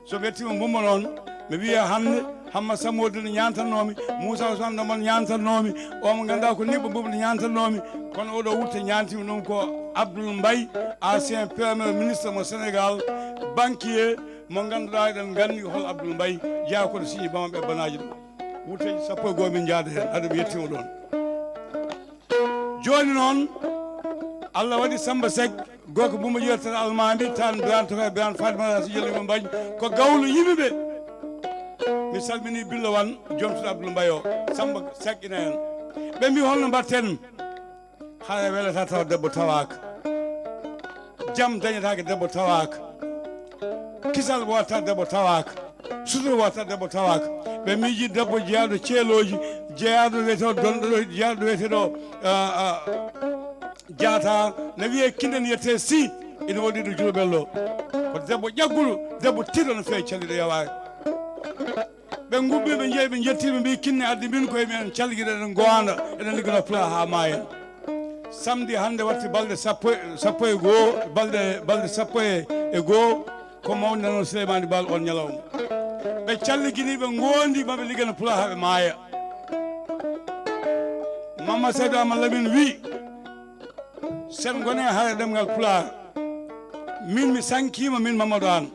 So ɓe yettiima Mbumba noon, mi wiya hannde Hamma Samodi no ñaantatnoomi, Moussa Ousmane Ndombo no ñaantatnoomi, o mo ngannduɗaa ko Neɓɓo Mbuuɓ no ñaantatnoomi, kono oɗo wutte ñaantiima ɗum ko Abdoul Mbaye, ancien premier ministre mo Sénégal, banquier mo ngannduɗaa eɗen nganndi hol Abdoul Mbaye, jeyaa kono siñi bama ɓe banaaji ɗum. Wutteeji sappo e goo min njaada heen, haade mi yettiima ɗoon. Jooni noon, Allah waɗi Samba Seck, gorko Bumba Ƴeertata Almaami, tan Birane Toka, Birane Fatima, Racine Diallo, Yumma Mbañ, ko gawlo yimɓe ɓe. Mi salmini Billo Wan, joom suudu Abdoul Mbaye o, Samba Seck ina heen. Ɓe mbi holno mbaɗten? Hara welata taw debbo tawaaka. Jam dañataake debbo tawaaka. Kisal wota debbo tawaaka. Sutura wota debbo tawaaka. Ɓe miiji debbo jeyaaɗo ceelooji, jeyaaɗo wiyeteeɗo donɗo ɗo, jeyaaɗo wiyeteeɗo, ah, ah, jaata, ne wiyee kinden yette si, ina waɗi ɗo Jurbel ɗo. Ko debbo ƴagguɗo, debbo tiiɗo no feewi calliɗo yawaare. Ɓe ngubbi, ɓe njehi, ɓe njetti, ɓe mbi kinne addi min koye men calligiɗo, eɗen gowaanda, eɗen liggana pulaar haa maayen. Samedi hannde watti balɗe sappo e, sappo e goo, balɗe, balɗe sappo e, e goo, ko mawnina noon Souleymane Baal on ñalawma. Ɓe calligini, ɓe ngondi, maɓe liggana pulaar haa ɓe maaya. Mamma Seydou Amadou Lamine wi, sen ngone hare ɗemngal pulaar. Min mi sankiima, min Mamadou Anne.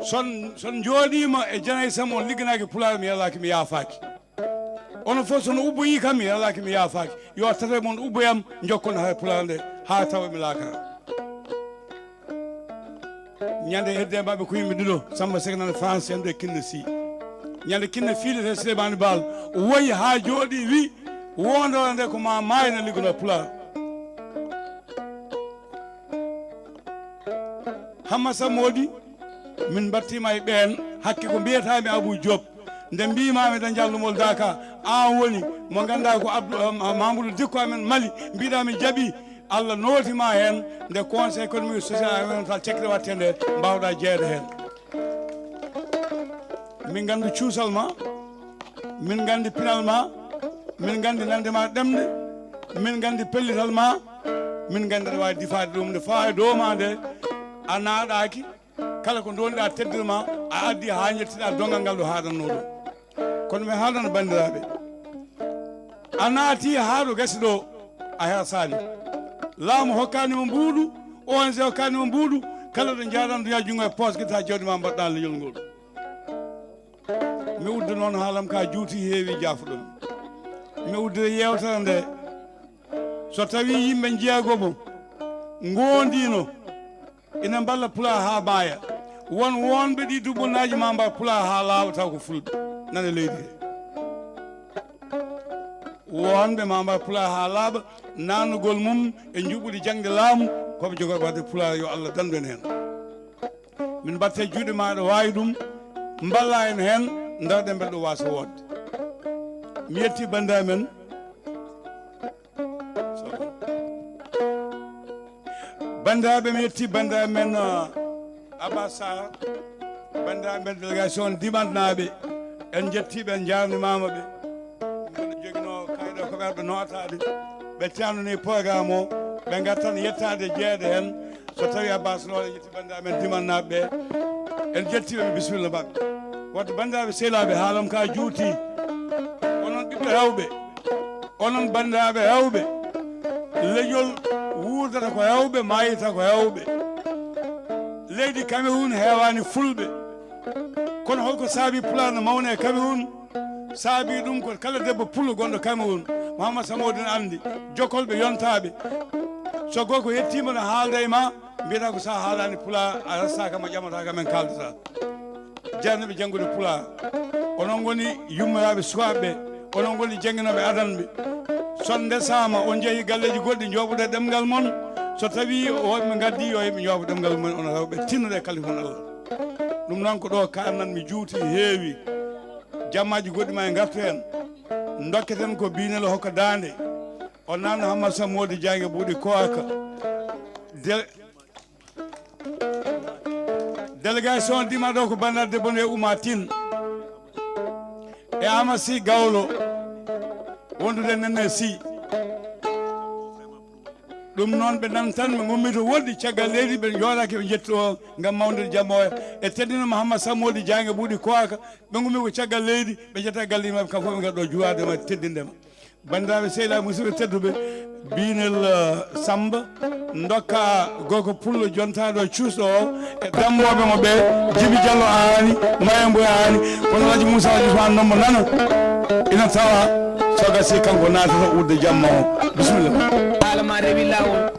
Son, son njooɗiima e Janay Sam on ligganaaki pulaar, mi yalaaki, mi yaafaaki. Onon fof, so no ubboyii kam, mi yalaaki, mi yaafaaki. Yo tata e mon ubboyam, njokkon hare pulaar nde, haa tawa mi laakara. Ñande hedde maɓɓe ko yimɓe ɗiɗo, Samba Seck nana France, ñande kinne si. Ñande kinne fiilete Souleymane Baal, woyi haa jooɗi, wi, wondora nde ko ma maayna liggana pulaar. Hamma Samodi, min mbattima e ɓeen, hakke ko mbiyataami Abou Diop. Nde mbimami ɗo Jalluɓol Daaka, an woni mo ngannduɗaa ko Abdou, eh, Ma-, Mamadou Dicko amen Mali, mbiɗa mi jaɓi, Allah nooti ma heen, nde Conseil économique et social et environnemental cekkete watte nde, mbawɗa jeeyde heen. Min nganndi cuusal ma, min nganndi pinal ma, min nganndi nande ma ɗemɗe, min nganndi pellital ma, min nganndi aɗa waawi difaade ɗum nde faa e dow ma nde, a naaɗaaki, kala ko ndonɗa teddirma, a addi haa njettiɗa donngal ngal ɗo haaɗanno ɗo. Kono mi haalana banndiraaɓe, a naati haa ɗo gasi ɗo, a hersaani. Laamu hokkaani mo mbuuɗu, O N G hokkaani mo mbuuɗu, kala ɗo njaaɗan nduya junngo e poos, gita jawdi ma mbaɗɗa leñol ngol. Mi udda noon haalam ka juuti heewi jaafuɗon. Mi uddira yeewtere nde, so tawi yimɓe jeegomo ngoondiino, ina mballa pulaar haa maaya. Won wonɓe ɗi dumunaaji ma mbar pulaar haa laaɓa taw ko fulɓe nana leydi he. Wonɓe ma mbar pulaar haa laaɓa, naatnugol mum e njuɓɓudi jaŋde laamu, ko ɓe jogoo waɗde pulaar, yo Allah dandu en heen. Min mbatte juuɗe ma aɗa waawi ɗum, mballa en heen, ndaarɗen mbeɗa ɗo waasa woodde. Mi yetti banndiraaɓe men. Banndiraaɓe, mi yetti banndiraaɓe men, uh, Abbas Sarr, banndiraaɓe men délégation Dimatnaaɓe, en njettii ɓe, en njaarnimaama ɓe. Mbeɗa joginoo kayɗo ko ɓerɗe nootaade, ɓe teeŋnanii programme o, ɓe ngartan yettaade jeeyde heen. So tawii Abbas Noor en njetti banndiraaɓe men Dimatnaaɓe ɓe, en njettii ɓe, bisimilla maɓɓe. Wadde banndiraaɓe sehilaaɓe, haalam ka juuti. Onon ɓiɓɓe rewɓe, onon banndiraaɓe rewɓe, leñol wuurdata ko rewɓe, maayata ko rewɓe. Leydi Cameroun heewaani fulɓe. Kono holko saabi pulaar no mawna e Cameroun? Saabi ɗum ko kala debbo pullo gonɗo Cameroun, Mouhammad Samodi ne anndi, jokolɓe, yontaaɓe. So gorko yettiima no haalda e ma, mbiyata ko sa haalaani pulaar, a restaaka ma, ƴamataaka men, kaaldata. Jarniɓe janngude pulaar, onon ngoni yummoraaɓe sukaaɓe ɓe, onon ngoni jannginooɓe adanɓe. So on ndesaama, on njehi galleeji goɗɗi, njooɓoɗe ɗemngal mon. So tawii wonɓe ngaddi, yo yimɓe njooɓo ɗemngal mon, onon rewɓe, tinnoɗe kalifu mon Allah. Ɗum noon ko ɗo kaananmi juuti, heewi. Jammaaji goɗɗi ma e ngartu heen. Ndokketen ko biinel hokka daande. O naamno Hammad Samodi Jaange Buuɗi Koaka. De-, délégation dima ɗo ko banndiraaɗo debbo nde Oumar Tine e Amadou Sy Gawlo, wondude Nenne Sy. Ɗum noon, ɓe nani tan, ɓe ngummi to woɗɗi caggal leydi, ɓe njooɗaaki, ɓe njetti o ngam mawnirde jamma o e teddina Mouhammad Sammoodi Jaange Buuɗi Koaka. Ɓe ngummi ko caggal leydi, ɓe njetta galle maɓɓe, kam fof ɓe ngaddo juwaade ma, teddinde ma. Banndiraaɓe, sehilaaɓe, musidɓe tedduɓe, Biinel, eh, Samba, ndokka gorko pullo jontaaɗo cuusɗo o e dammbooɓe mo ɓe, Jibi Jallo aani, Mayamboy aani, kono Alhaji Moussa Ousmane Nombo nana, ina tawa so gasii kanko naatata wuurde jamma o. Bisimilla. Haala ma rewi laawol.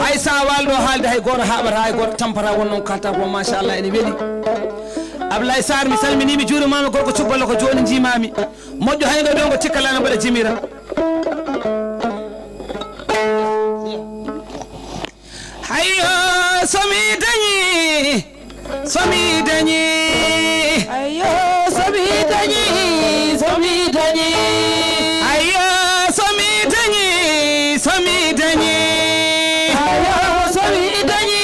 Hay so a waali ɗo haalde, hay gooto haaɓata, hay gooto tampata, won noon kalta ko, machallah, ene weli. Ablaye Sarr, mi salminii, mi juurimaama, gorko cubballo ko jooni njiimaami. Moƴƴo hay ngo ɗo ngo tikka lana mbaɗa jimira. Hayyo, so mi dañi, so mi dañi. Hayyo, so mi dañi, so mi dañi. Hayyo, so mi dañi, so mi dañi. Hayyo, so mi dañi,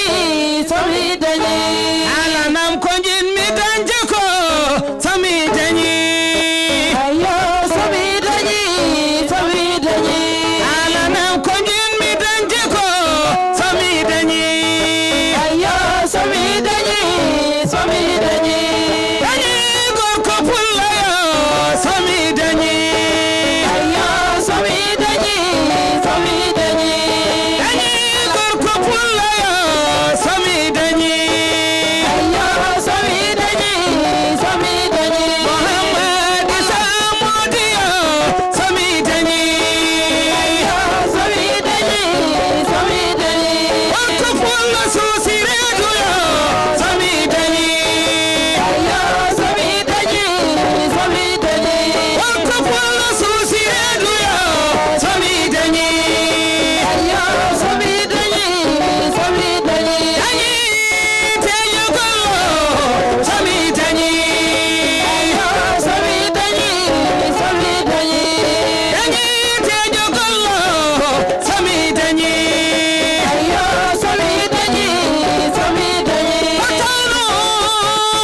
so mi dañi. Alanam ko njiɗmi dañde ko, so mi dañi. Ayyo, so mi dañi, so mi dañi. Alanam ko njiɗmi dañde ko, so mi dañi. Ayyo, so mi dañi, so mi dañi. Dañi gorko pullo yo, so mi dañi. Ayyo, so mi dañi, so mi dañi. Dañi gorko pullo yo, so mi dañi. Ayyo, so mi dañi, so mi dañi. Muhammad Samodi yo, so mi dañi. Ayyo, so mi dañi, so mi dañi. Gorko pullo suusi reedu yo, so mi dañi. Ayyo, so mi dañi, so mi dañi. Gorko pullo suusi reedu yo, so mi dañi. Ayyo, so mi dañi, so mi dañi. Dañi teñugol so mi dañi. Ayyo, so mi dañi, so mi dañi. Dañi teñugol so mi dañi. Ayyo, so mi dañi, so mi dañi. Ko tawno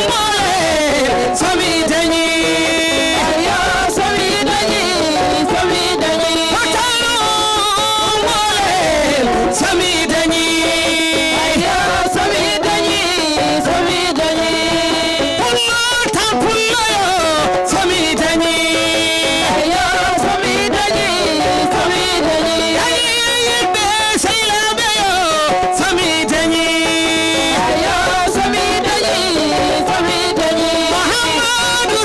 mole so mi dañi. Ayyo, so mi dañi, so mi dañi. Ko tawno mole so mi dañi. Ayyo, so mi dañi, so mi dañi. Pullo tan pullo yo, so mi dañi. Ayyo, so mi dañi, so mi dañi. Dañi yiɓɓe sehilaaɓe yo, so mi dañi. Ayyo, so mi dañi, so mi dañi. Muhammadu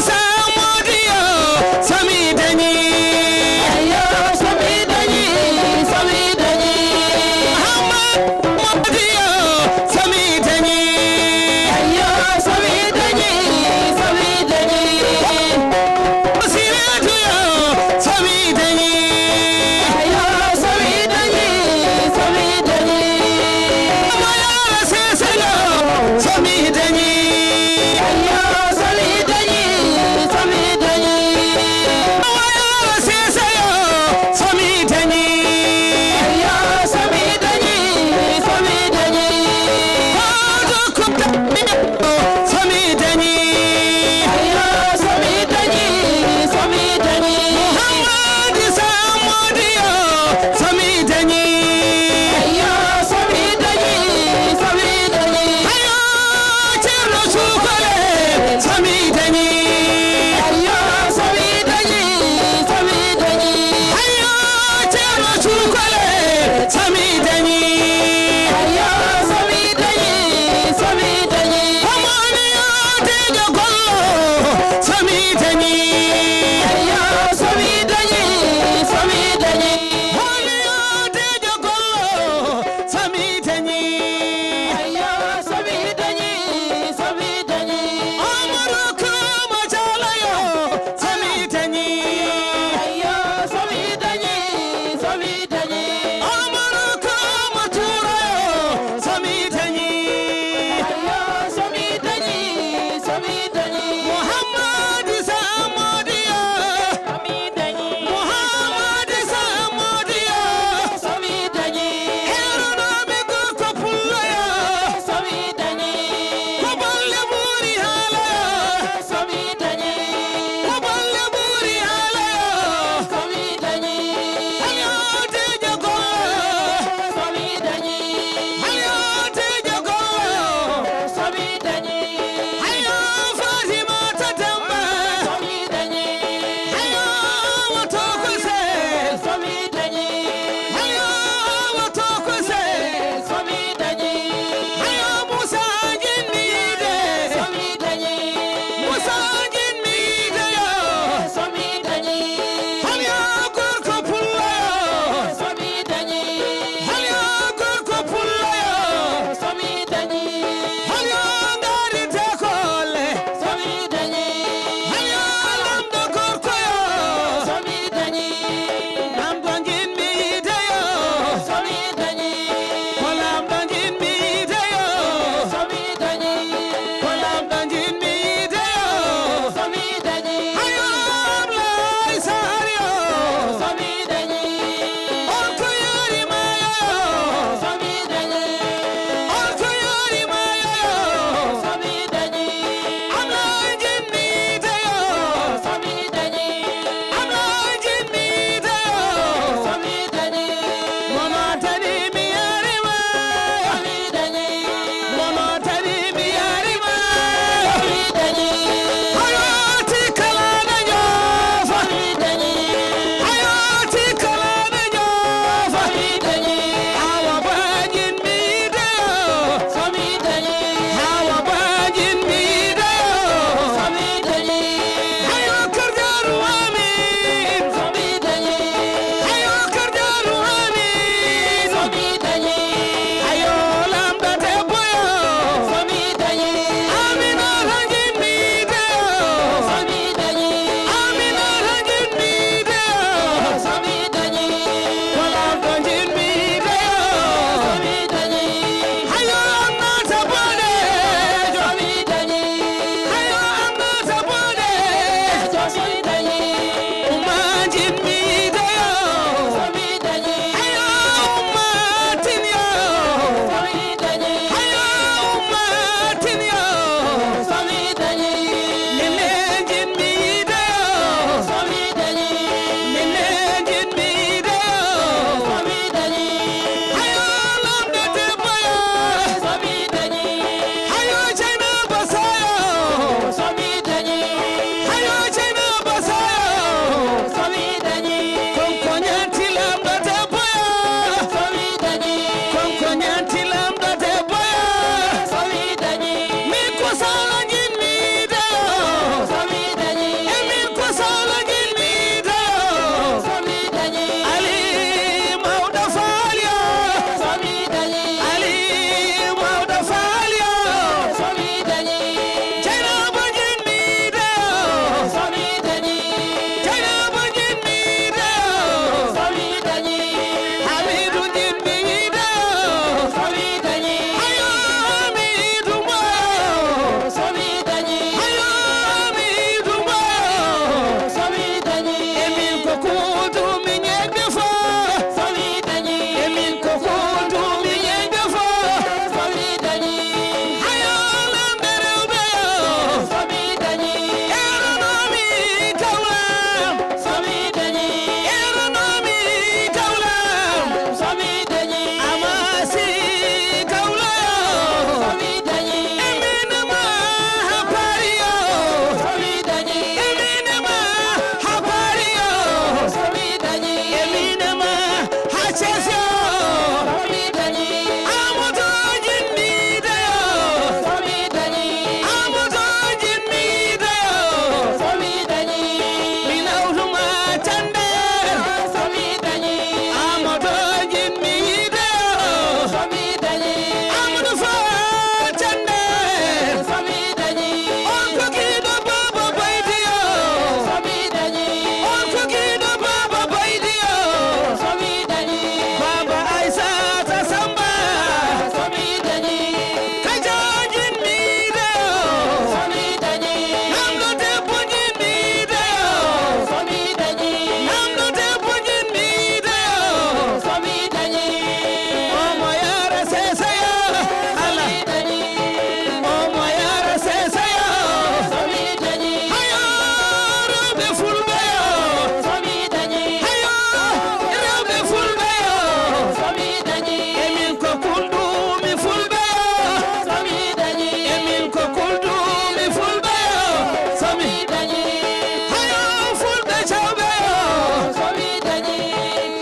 Hayo fulɓe cawɓe yo.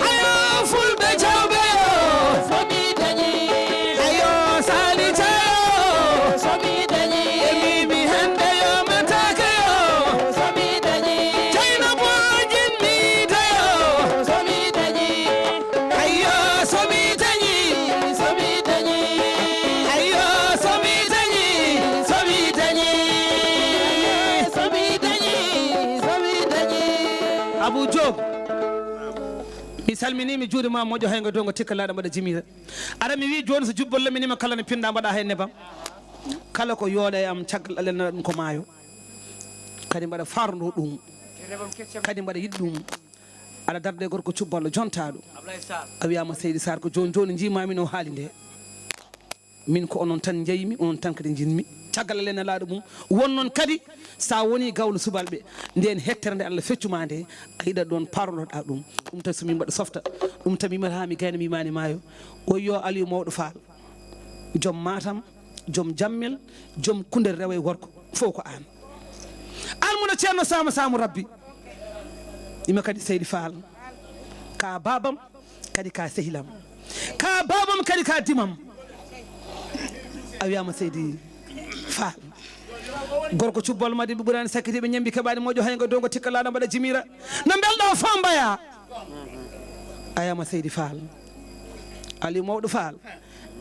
Hayo fulɓe cawɓe yo. Hayo Sali Cayo. E mimi hande yo matake yo. Cayna bojin mi tayo. Ayyo, so mi dañi, so mi dañi. Ayyo, so mi dañi, so mi dañi. So mi dañi, so mi dañi. Abou Diop, mi salmini, mi juurima, moƴƴo hay ngo dongo tikka laaɗa mbaɗa jimira. Ara mi wi joni so jubbol laminima kala ne pinɗa mbaɗa hay nebam. Kala ko yooɗa e am caggal Allah nana ɗum ko maayo. Kadi mbaɗa farndo ɗum. Kadi mbaɗa yiɗ ɗum. Aɗa darde gorko cubballo jontaɗo. A wiyama Seydi Sarr ko joni joni jimami no haali nde. Min ko onon tan jeymi, onon tan kadi jinmi. Caggal Allah nelaaɗo mum. Won noon kadi sa woni gawlo subalɓe, nden hettere nde Allah feccuma nde, a yiɗat ɗon parlotoɗa ɗum. Ɗum tan so min mbaɗa softa. Ɗum tan mi mata mi gayna mi mani maayo. O yo Aliou Mawɗo Fall. Joom Matam, joom Jammel, joom Kundel rewo e worko. Fof ko an. Almuna Ceerno Sama Samu Rabbi. Ima kadi Seydi Fall. Ka babam, kadi ka sehilam. Ka babam, kadi ka dimam. A wiyama Seydi Fall. Gorko cubbal madi ɓe ɓurani sakkitiɓe ñambi keɓani moƴƴo hay ngo dongo tikka laaɗa mbaɗa jimira. No mbelɗa o fambaya. A wiyama Seydi Fall. Ali Mawɗo Fall.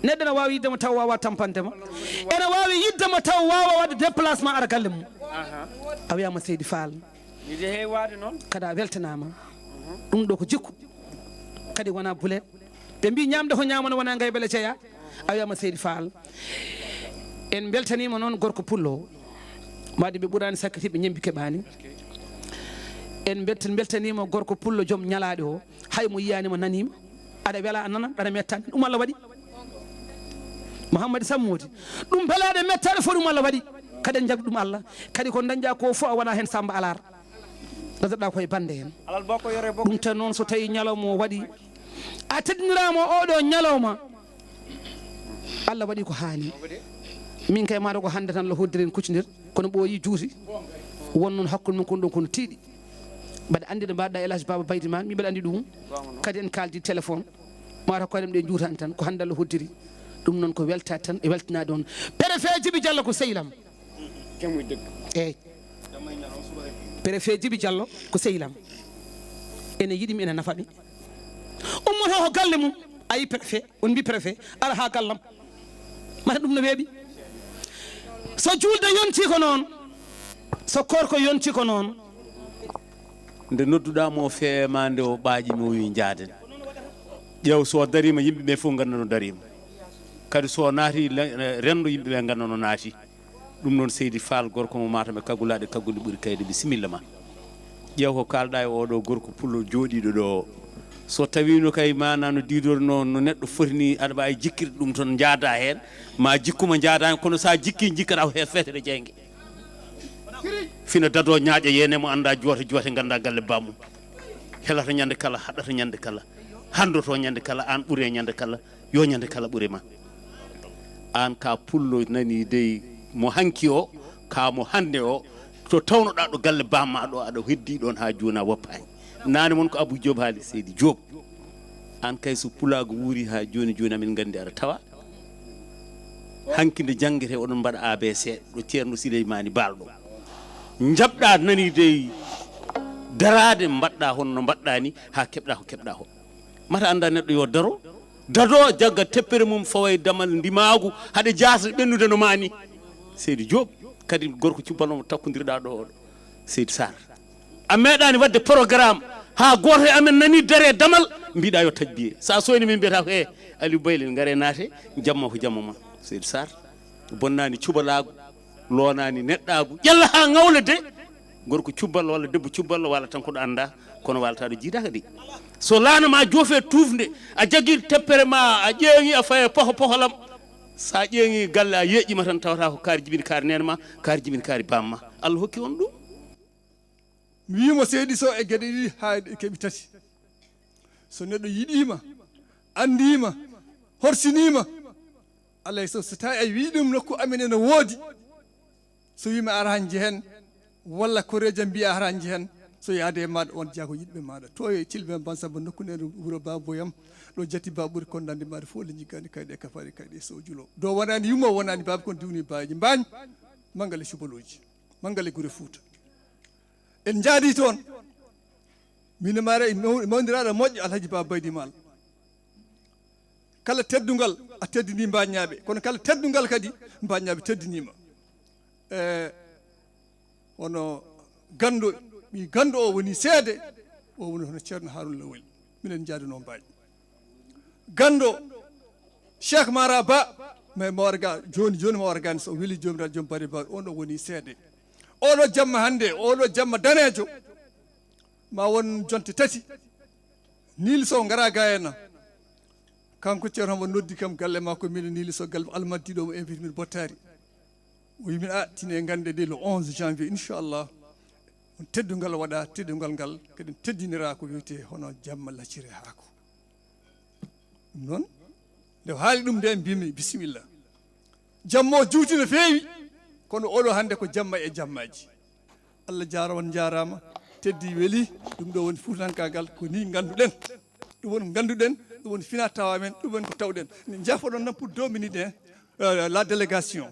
Neɗɗo ne wawi yiddema taw wawa tampandema. Ene wawi yiddema taw wawa wadde déplacement ara galle mum. A wiyama Seydi Fall. Mi jehe waade noon. Kada weltanama. Ɗum ɗo ko jikku. Kadi wona bulet. Ɓe mbi ñamde ko ñamano wona ngay bele jeeya. A wiyama Seydi Fall. En beltanima noon gorko pullo. Madi ɓe ɓurani sakkitiɓe ñembi keɓani. En belt-, beltanima gorko pullo joom ñalaɗe o. Hay mo yiyanima nanima. Aɗa wela a nana, aɗa metta. Ɗum Allah waɗi. Mouhammadi Sammodi. Ɗum belaɗe mettaɗe fof ɗum Allah waɗi. Kadi en jagɗi ɗum Allah. Kadi ko dañƴa ko fof a wona hen Samba Alar. Gaddoɗa koye bande hen. Alal bokko yore bokko. Ɗum tan noon so tawi ñalawma o waɗi. A teddinirama oɗo ñalawma. Allah waɗi ko hani. Min kay maɗa ko hande tan lo hoddiren kuccodir. Kono ɓooyi juuti. Won noon hakkude men kon ɗon kono tiiɗi. Mbaɗa anndi ɗo mbaɗɗa El Hadj Baba Baydi Mal, mi mbaɗa anndi ɗum. Kadi en kaldi téléphone. Mata ko eɗen ɗe juutani tan, ko hannde Allah hoddiri. Ɗum noon ko weltaade tan e weltanaade on. Préfet Djibi Diallo ko sehil am. Eeyi. Préfet Djibi Diallo ko sehil am. Ene yiɗi mi, ene nafa mi. Ummoto ko galle mum. Ayi préfet, on mbi préfet, ara haa gallam. Mata ɗum no weeɓi. So juulde yonti ko noon, so koorko yonti ko noon. Nde nodduɗaa mo feemaa nde o ɓaaƴi mo wiyi njaaden. Ƴeew so o dariima yimɓe ɓe fof ngannda no dariima. Kadi so o naati le-, renndo yimɓe ɓe ngannda no naati. Ɗum noon seydi Faal gorko mo Matam e kaggulaaɗe kagguɗe ɓuri kayde bisimilla ma. Ƴeew ko kaalɗaa e oɗo gorko pullo jooɗiiɗo ɗo o. So tawiino kay maanaa no diidorno no neɗɗo foti ni aɗa waawi jikkirde ɗum toon njaadaa heen. Ma jikku ma njaadaa heen kono so a jikkii jikkata ko he feetere jeynge. Fina dadoo ñaaƴa yeene mo anndaa joote joote nganndaa galle bammum. Helata ñande kala, haɗata ñande kala, hanndoto ñande kala, aan ɓure ñande kala, yo ñande kala ɓure ma. Aan ka pullo nani dey mo hanki o, ka mo hannde o, to tawnoɗaa ɗo galle bamma ɗo aɗa heddi ɗoon haa jooni a woppaani. Naane mon ko Abou Diop haali seydi Diop. Aan kay so pulaagu wuuri haa jooni jooni amin nganndi aɗa tawa. Hanki nde janngete oɗon mbaɗa A B C ɗo Ceerno Sileymaani Baal ɗo. Njaɓɗaa nani dey daraade mbaɗɗaa hono no mbaɗɗaa ni haa keɓɗaa ko keɓɗaa ko. Mata annda neɗɗo yo daro, dado jagga teppere mum fawa e damal ndimaagu hade jaasa ɓennude no ma ni. Seydi Diop kadi gorko cubbalno mo takkondirɗaa ɗo oɗo. Seydi Sarr. A meeɗaani waɗde programme haa gooto e amen nani dare damal mbiɗa yo taƴ biye. Sa soyni min mbiyata ko e Aliou Baylel ngare naate jamma ko jamma ma. Seydi Sarr. Bonnaani cubalaagu, loonaani neɗɗaagu. Ƴella haa ŋawle de. Gorko cubballo walla debbo cubballo walla tan ko ɗo annda, kono walla tawa ɗo jiidaaka de. So laana ma joofe tuufnde, a jaggi teppere ma, a ƴeeŋi a faye poho poholam. Sa ƴeeŋi galle a yeeƴima tan tawata ko kaari jibini kaari neene ma, kaari jibini kaari bamma. Allah hokki on ɗum. Mi wiimo seydi so e geɗe ɗiɗi haa e keɓi tati. So neɗɗo yiɗiima, anndiima, horsiniima, Allah e so, so tawi a wii ɗum nokku amen ene woodi. So wiima ara han njehen, Walla koreejo mbiya hara njehen, so yaade e maaɗa on jaago yiɗɓe maaɗa. To e Tilben Bansamba nokku nde wuro baboyam, ɗo jatti ba ɓuri kondande maaɗa fof le jiggaani kayɗe e kafaari kayɗe so julo. Do wonani yumma wonani baaba kon diwni baaji mbaañ, mangale cubalooji, mangale gure Fuuta. En njaadi toon. Min e maare e maw-, mawniraaɗo moƴƴo Alhaji Baaba Baydi Maal. Kala teddungal a teddini mbaaññaaɓe, kono kala teddungal kadi mbaaññaaɓe teddiniima. E hono ganndo, ɓii ganndo o woni seede, o woni hono Ceerno Haaruna Lawel. Minen njaadunoo mbaañ. Ganndo Cheikh Mara Ba, mais mo warga jooni, jooni mo wargani so weli Joomiraaɗo joom bari ba, on o woni seede. Oɗo jamma hannde, oɗo jamma daneejo, ma won jonte tati, Niil Sow ngara ga en. Kanko Ceerno Hammadi noddi kam galle makko, min e Niil Sow galle Almadi ɗo mo invite min Bottaari. O wi min, "A, tine ngannde de le onze janvier, inchallah, on teddungal waɗa, teddungal ngal kadi teddinira ko wiyetee hono jamma lacciri haako." Ɗum noon, nde o haali ɗum nde, mbimi, "Bisimilla." Jamma o juuti no feewi, kono oɗo hannde ko jamma e jammaaji. Allah jaaraama, on njaaraama, teddi weli, ɗum ɗo woni fuutankaagal, ko ni ngannduɗen. Ɗum woni ngannduɗen, ɗum woni fina tawa men, ɗum woni ko tawɗen. Min njaafoɗon tan pour deux minutes, hein, euh, la délégation.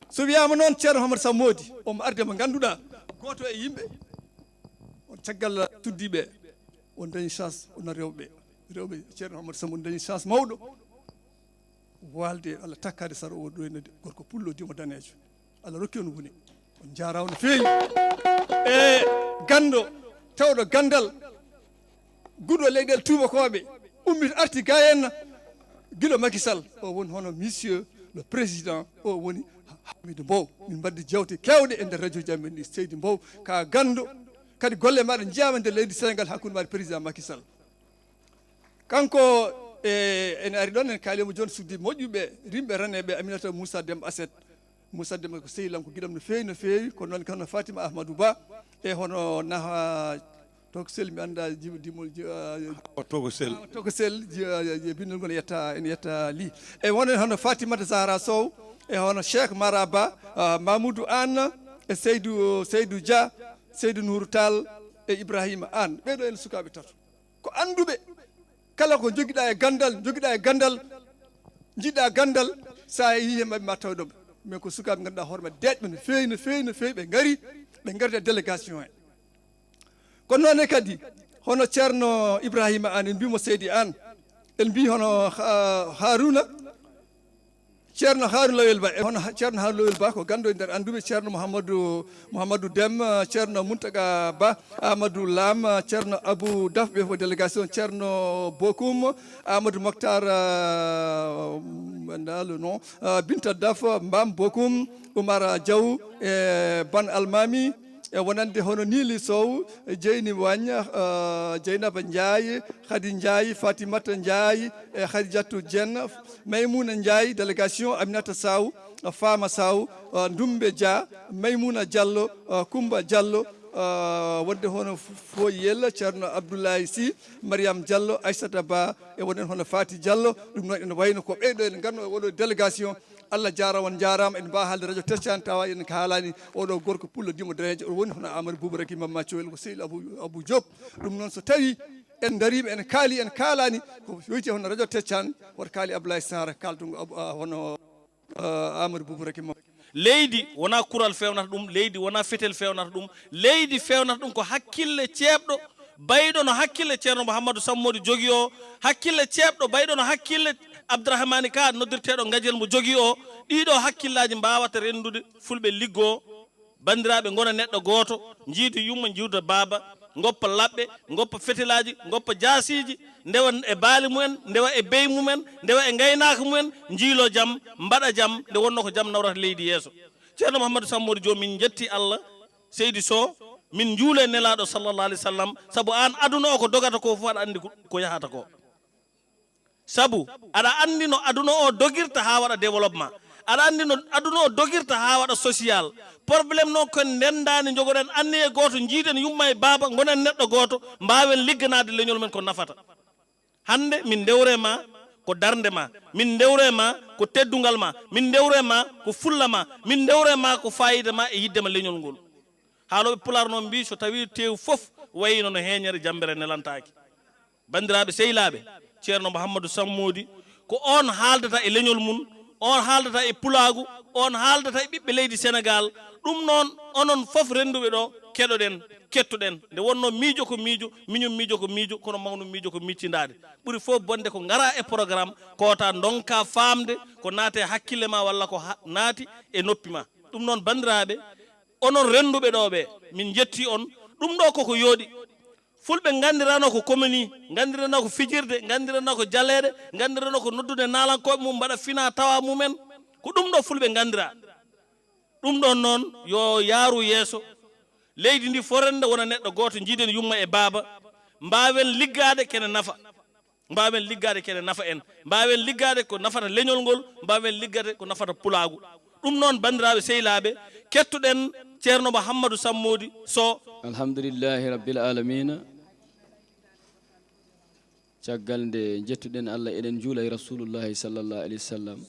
So wiyaama noon Ceerno Hamadu Sammodi, omo arde mo ngannduɗaa, gooto e yimɓe, on caggal suddiiɓe, on dañi chance, on rewɓe, rewɓe Ceerno Hamadu Sammodi, on dañi chance mawɗo. Waalde Allah takkaade sara o ɗoynade gorko pullo dimo daneejo. Allah rokki on woni. On njaaraama no feewi. E ganndo, tawɗo ganndal, guɗo leyɗeele tuubakooɓe, ummiti arti ga en, gila Macky Sall, o woni hono monsieur le président, o woni Hamidou Mbow. Min mbaɗdi jeewte keewɗe e nder radio ji amen ɗi, Seydi Mbow, ka ganndo, kadi golle maaɗa njiyaama nder leydi Sénégal hakkunde maaɗa président Macky Sall. Kanko, e, ene ari ɗoon, en kaali mo jooni suddi moƴƴuɓe, rimɓe raneeɓe, Aminata Moussa Demba Asset. Moussa Demba ko sehil am, ko giɗam no feewi, no feewi, ko noon hono Fatima Ahmadou Ba, e hono Naha Tokosel, mi annda ji-, dimol ji-, ah, Awa Tokosel. Awa Tokosel, ji-, ah, ji-, bindol ngol yetta, ene yetta li. E won en hono Fatimata Zahra Sow, e hono Cheikh Mara Ba, ah, Mamoudou Anne, e Seydou, Seydou Dia, Seydou Nourou Tall, e Ibrahima Anne. Ɓeeɗo en sukaaɓe tato. Ko annduɓe, kala ko njogiɗaa e ganndal, njogiɗaa e ganndal, njiɗɗaa ganndal, so a yehii e maɓɓe ma taw ɗum. Mais ko sukaaɓe ngannduɗaa hoore maɓɓe deeƴɓe no feewi, no feewi, no feewi, ɓe ngari, ɓe ngardi e délégation he. Kono noon ne kadi, hono Ceerno Ibrahima Anne, en mbii mo Seydi Anne, en mbii hono Ha-, Haruna, Ceerno Haaruna Lawel Ba, e hono Ha-, Ceerno Haaruna Lawel Ba ko ganndo e nder annduɓe, Ceerno Mouhamadou, Mouhamadou Dem, Ceerno Mountaga Ba, Amadou Lam, Ceerno Abou Daf, ɓe fof délégation, Ceerno Bokum, Amadou Mokhtar, euh, Ndalo, non, euh, Binta Daf, Mbam Bokum, Oumar Diaw, e Ban Almami, e wonande hono Nili Sow, Jeyni Wagne, euh, Dieynaba Ndiaye, Khady Ndiaye, Fatimata Ndiaye, e Khadijatou Dieng, Maymouna Ndiaye, délégation Aminata Sow, Fama Sow, euh, Ndoumbe Dia, Maymouna Diallo, euh, Koumba Diallo, euh, wonde hono Foyel, Ceerno Abdoulaye Sy, Mariam Diallo, Aissata Ba, e wonen hono Fati Diallo, ɗum noon ene wayno ko ɓeyɗo en ganndo e oɗo délégation. Allah jaaraama, on njaaraama, en mbaa haalde radio Teccan tawa en kaalani oɗo gorko pullo dimo daneejo, o woni hono Amadou Boubacar Imam Maccoyel, ko sehil Abou, Abou Diop. Ɗum noon so tawi en ndariima, en kaali, en kaalani, ko yoyti hono radio Teccan, woto kaali Abdoulaye Sarr, kaaltongo Abou, ah, hono, ah, Amadou Boubacar Imam. Leydi wonaa kural feewnata ɗum, leydi wonaa fetel feewnata ɗum, leydi feewnata ɗum ko hakkille ceeɓɗo, bayɗo no hakkille Ceerno Mouhamadou Sammodi jogii o, hakkille ceeɓɗo, bayɗo no hakkille Abdourahmani Ka noddirteeɗo Ngajel mo jogii o. Ɗiɗo hakkillaaji mbaawata renndude fulɓe liggoo, banndiraaɓe ngona neɗɗo gooto, njiida yumma, njiida baaba, ngoppa laɓɓe, ngoppa fetelaaji, ngoppa jaasiiji, ndewa e baali mumen, ndewa e beyi mumen, ndewa e ngaynaaka mumen, njiilo jam, mbaɗa jam, nde wonnoo ko jam nawrata leydi yeeso. Ceerno Mouhamadou Sammori Joom, min njetti Allah, seydi Sow, min njuule Nelaaɗo sallallahu alayhi wa sallam, sabu aan aduna o ko dogata ko fof aɗa anndi ko, ko yahata ko. Sabu aɗa anndi no aduna o dogirta haa waɗa développement, aɗa anndi no aduna o dogirta haa waɗa social. Problème noon ko en ndenndaani, njogoɗen anniye gooto, njiiden yumma e baaba, ngonen neɗɗo gooto, mbaawen ligganaade leñol men ko nafata. Hannde min ndewre ma ko darnde ma, min ndewre ma ko teddungal ma, min ndewre ma ko fulla ma, min ndewre ma ko faayiida ma e yiɗde ma leñol ngol. Haalooɓe Pulaar noon mbii, so tawii teewu fof wayino no heeñere, jammbere nelantaaki. Banndiraaɓe sehilaaɓe, Ceerno Mouhamadou Sammoudi ko oon haaldata e leñol mum, oon haaldata e pulaagu, oon haaldata e ɓiɓɓe leydi Senegaal. Ɗum noon, onon fof rennduɓe ɗo, keɗoɗen, kettoɗen. Nde wonnoo miijo ko miijo, miñum miijo ko miijo, kono mawnum miijo ko miijtindaade. Ɓuri fof bonde ko ngaraa e programme, koota ndonkaa faamde ko naati e hakkille ma walla ko ha-, naati e noppi ma. Ɗum noon, banndiraaɓe, onon rennduɓe ɗo ɓe, min njettii on. Ɗum ɗo koko yooɗi. Fulɓe nganndirano ko komini, nganndirano ko fijirde, nganndirano ko jaleeɗe, nganndirano ko noddude naalankooɓe mum mbaɗa fina tawa mumen. Ko ɗum ɗo Fulɓe nganndira. Ɗum ɗon noon yo yaaru yeeso. Leydi ndi forenda wona neɗɗo gooto, njiiden yumma e baaba. Mbaawen liggaade kene nafa. Mbaawen liggaade kene nafa en. Mbaawen liggaade ko nafata leñol ngol, mbaawen liggaade ko nafata pulaagu. Ɗum noon, banndiraaɓe sehilaaɓe, kettuɗen Ceerno Mouhamadou Sammoudi Sow. Alhamdulillahi Rabbil Alamina. Caggal nde njettuɗen Allah, eɗen njuula e Rasulullahi sallallahu alayhi wa sallam.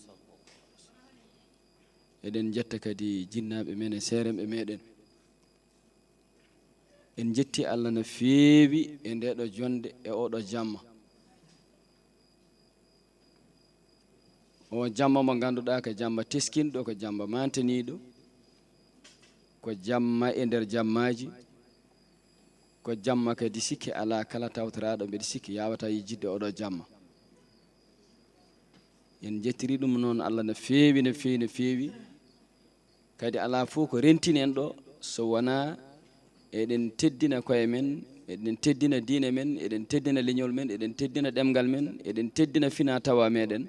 Eɗen njetta kadi jinnaaɓe men e seeremɓe meɗen. En njetti Allah no feewi e ndeɗo jonde e oɗo jamma. O jamma mo ngannduɗaa ko jamma teskinɗo, ko jamma mantaniiɗo, ko jamma e nder jammaaji, ko jamma kadi sikke alaa kala tawtoraaɗo mbeɗa sikki yaawataa yejjitde oɗo jamma. En njettiri ɗum noon Allah no feewi, no feewi, no feewi. Kadi alaa fof ko rentini en ɗo so wonaa eɗen teddina koye men, eɗen teddina diine men, eɗen teddina leñol men, eɗen teddina ɗemngal men, eɗen teddina fina tawa meɗen.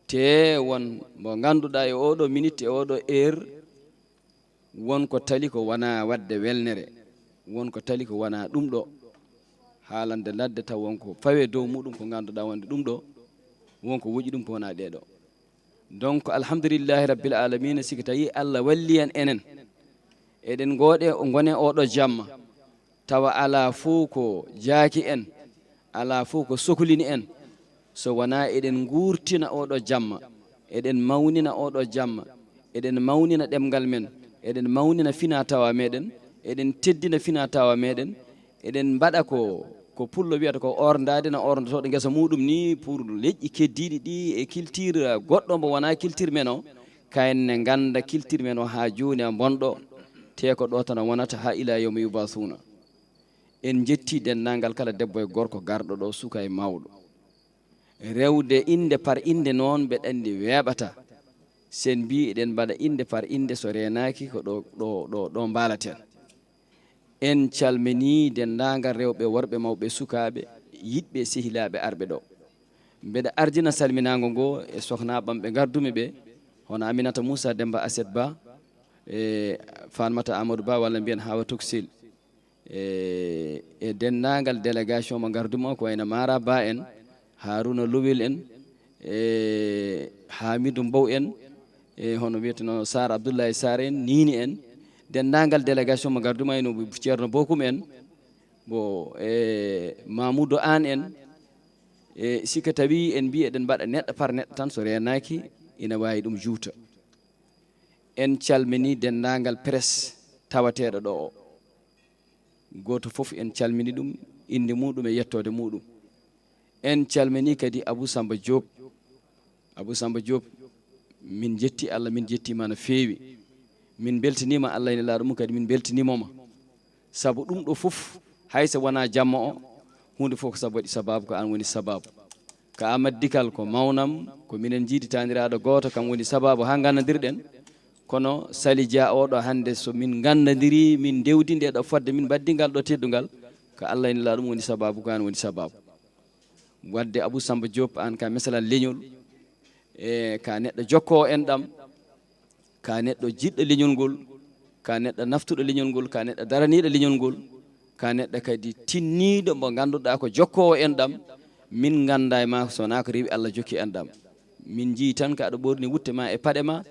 Te won mo ngannduɗaa e oɗo minute, e oɗo heure, won ko tali ko wonaa waɗde welnere, won ko tali ko wonaa ɗum ɗo. Haalande ladde taw won ko fawe dow muɗum ko ngannduɗaa wonde ɗum ɗo, won ko woƴi ɗum ko wonaa ɗee ɗo. Donc, alhamdulillahi rabbil alamina, siki tawi Allah walli en enen. Eɗen ngoɗe, ngone oɗo jamma. Tawa alaa fof ko jaaki en, alaa fof ko soklini en. So wonaa eɗen nguurtina oɗo jamma, eɗen mawnina oɗo jamma, eɗen mawnina ɗemngal men, eɗen mawnina fina tawa meɗen, eɗen teddina fina tawa meɗen, eɗen mbaɗa ko, ko pullo wiyata ko orndaade na orndotooɗo ngesa muɗum ni pour leƴƴi keddiiɗi ɗi e culture goɗɗo mbo wonaa culture men o, kayen ne ngannda culture men o haa jooni a bonɗo, te ko ɗo tan wonata haa ila yawmi yubasuna. En njetti denndaangal kala debbo e gorko garɗo ɗo, suka e mawɗo. Rewde innde par innde noon mbeɗa anndi weeɓata. Sen mbi eɗen mbaɗa innde par innde so reenaaki ko ɗo, ɗo, ɗo, ɗo mbaalaten. En calminii denndaangal rewɓe, worɓe, mawɓe, sukaaɓe, yiɗɓe, sehilaaɓe arɓe ɗo. Mbeɗa ardina salminaango ngo e sohnaaɓam ɓe ngardumi ɓe, hono Aminata Moussa Demba Aset Ba, e Fatmata Amadou Ba, walla mbiyen Hawa Toksil. E, e denndaangal délégation mo ngardumi o, ko wayno Mara Ba en, Haruna Lowel en, e Hamidou Mbow en, e hono wiyeteno Sar Abdoulaye Sar en, Nini en, denndaangal délégation mo ngardumi o, no Ceerno Bokum en, bo, e Mamoudou Anne en, e sika tawi en mbi eɗen mbaɗa neɗɗo par neɗɗo tan, so reenaaki ina waawi ɗum juuta. En calminii denndaangal presse tawateeɗo ɗo o. Gooto fof en calmini ɗum, innde muɗum e yettoode muɗum. En calminii kadi Abou Samba Diop. Abou Samba Diop, min njetti Allah, min njettiima no feewi. Min mbeltaniima Allah e Nelaaɗo mum kadi, min mbeltaniima ma. Sabu ɗum ɗo fof, hay so wonaa jamma o, huunde fof ko sabu waɗi sabaabu, ko aan woni sabaabu. Ka Amadou Dikal ko mawnam, ko minen njiidi taaniraaɗo gooto, kam woni sabaabu haa nganndandirɗen. Kono Sali Dia oɗo hannde, so min nganndandiri, min ndewdi nde ɗo fodde, min mbaɗdi ngal ɗo teddungal, ko Allah e Nelaaɗo mum woni sabaabu, ko aan woni sabaabu. Waɗde Abou Samba Diop, aan ka mesalal leñol, e ka neɗɗo jokkoowo enɗam, ka neɗɗo jiɗɗo leñol ngol, ka neɗɗo naftuɗo leñol ngol, ka neɗɗo daraniiɗo leñol ngol, ka neɗɗo kadi tinniiɗo mo ngannduɗaa ko jokkoowo enɗam, min nganndaa e maa so wonaa ko rewi Allah jokki enɗam. Min njii tan ko aɗa ɓorni wutte ma e paɗe ma,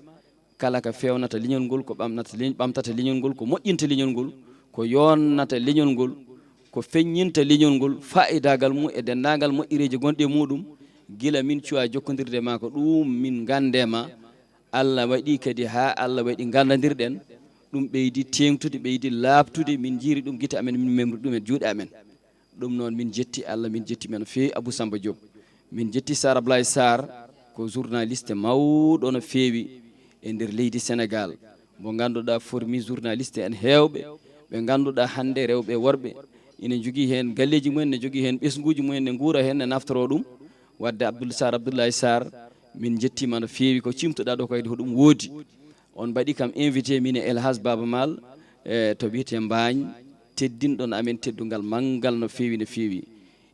kala ko feewnata leñol ngol, ko ɓamnata leñ-, ɓamtata leñol ngol, ko moƴƴinta leñol ngol, ko yonnata leñol ngol, ko feññinta leñol ngol, faayidaagal mum e denndaangal moƴƴereeji gonɗi e muɗum, gila min cuwaa jokkondirde ma ko ɗum min nganndee ma, Allah waɗi kadi haa Allah waɗi nganndandirɗen, Ɗum ɓeydi teeŋtude, ɓeydi laaɓtude, min njiiri ɗum gite amen, min memri ɗum e juuɗe amen. Ɗum noon, min njetti Allah, min njetti men no feewi Abou Samba Diop. Min njetti Sar Ablaye Sarr, ko journaliste mawɗo no feewi e nder leydi Sénégal, mo ngannduɗaa formi journaliste en heewɓe, ɓe ngannduɗaa hannde rewɓe e worɓe ina njogii heen galleeji mumen, ne njogii heen ɓesnguuji mumen, ne nguura heen, ne naftoroo ɗum. Wadde Abdoul Sarr, Abdoulaye Sarr, min njettiima no feewi ko cimtuɗaa ɗo kadi ko ɗum woodi. On mbaɗi kam invité min e El Hadj Baba Maal, e to wiyetee Mbaañ, teddinɗon amen teddungal manngal no feewi, no feewi.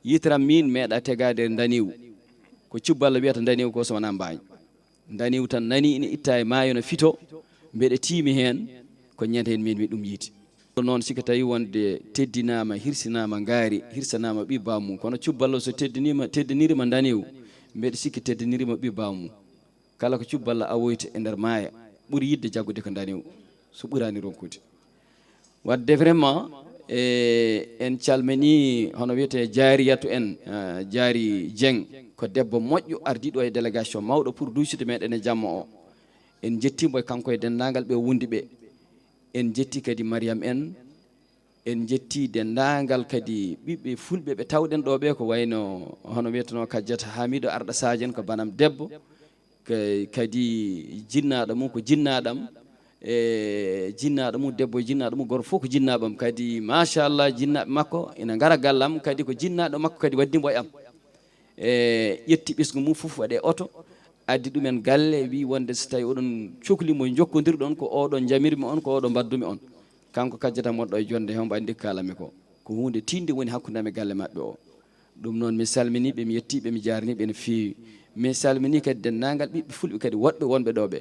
Yitram min meeɗa tegaade e Ndaniw. Ko Cubballa wiyata Ndaniw ko so wonaa Mbaañ. Ndaniw tan nani ina itta e maayo no fito, mbeɗa tiimi heen, ko ñande heen min mi ɗum yiiti. Ɗum noon, si ko tawi wonde teddinaama, hirsinaama ngaari, hirsanaama ɓi baamu, kono Cubballa so teddiniima, teddinirima Ndaniw, mbeɗa sikki teddinirima ɓi baamu. Kala ko Cubballa awoyta e nder maaya, ɓuri yiɗde jaggude ko Ndaniw, so ɓuraani ronkude. Wadde vraiment, e, en calmini hono wiyetee Jaariyatu en, eh, Jaari Jeng, ko debbo moƴƴo ardiiɗo e délégation mawɗo pour duusude meɗen e jamma o. En njettiimo e kanko e denndaangal ɓe wondi ɓe. En njetti kadi Mariam en, en njetti denndaangal kadi ɓiɓɓe fulɓe ɓe tawɗen ɗo ɓe, ko wayno hono wiyetenoo Kajjata Hamidu Arɗa Sadio en, ko banam debbo, Ka-, kadi jinnaaɗo mum ko jinnaaɗam, e jinnaaɗo mum debbo e jinnaaɗo mum gorko fof ko jinnaaɓam. Kadi machallah, jinnaaɓe makko ina ngara gallam, kadi ko jinnaaɗo makko kadi waddi mbo e am. E ƴetti ɓesngu mum fof waɗe oto, addi ɗumen galle, wi wonde so tawi oɗon cokli mo jokkondirɗon, ko oɗon jamirmi on, ko oɗo mbaddumi on. Kanko Kajjata moɗɗo e jonde, hombo anndi ko kaalanmi ko. Ko huunde tiiɗnde woni hakkunde am e galle maɓɓe o. Ɗum noon, mi salminii ɓe, mi yettii ɓe, mi jaarnii ɓe no feewi. Mi salminii kadi denndaangal ɓiɓɓe fulɓe kadi woɗɓe wonɓe ɗo ɓe.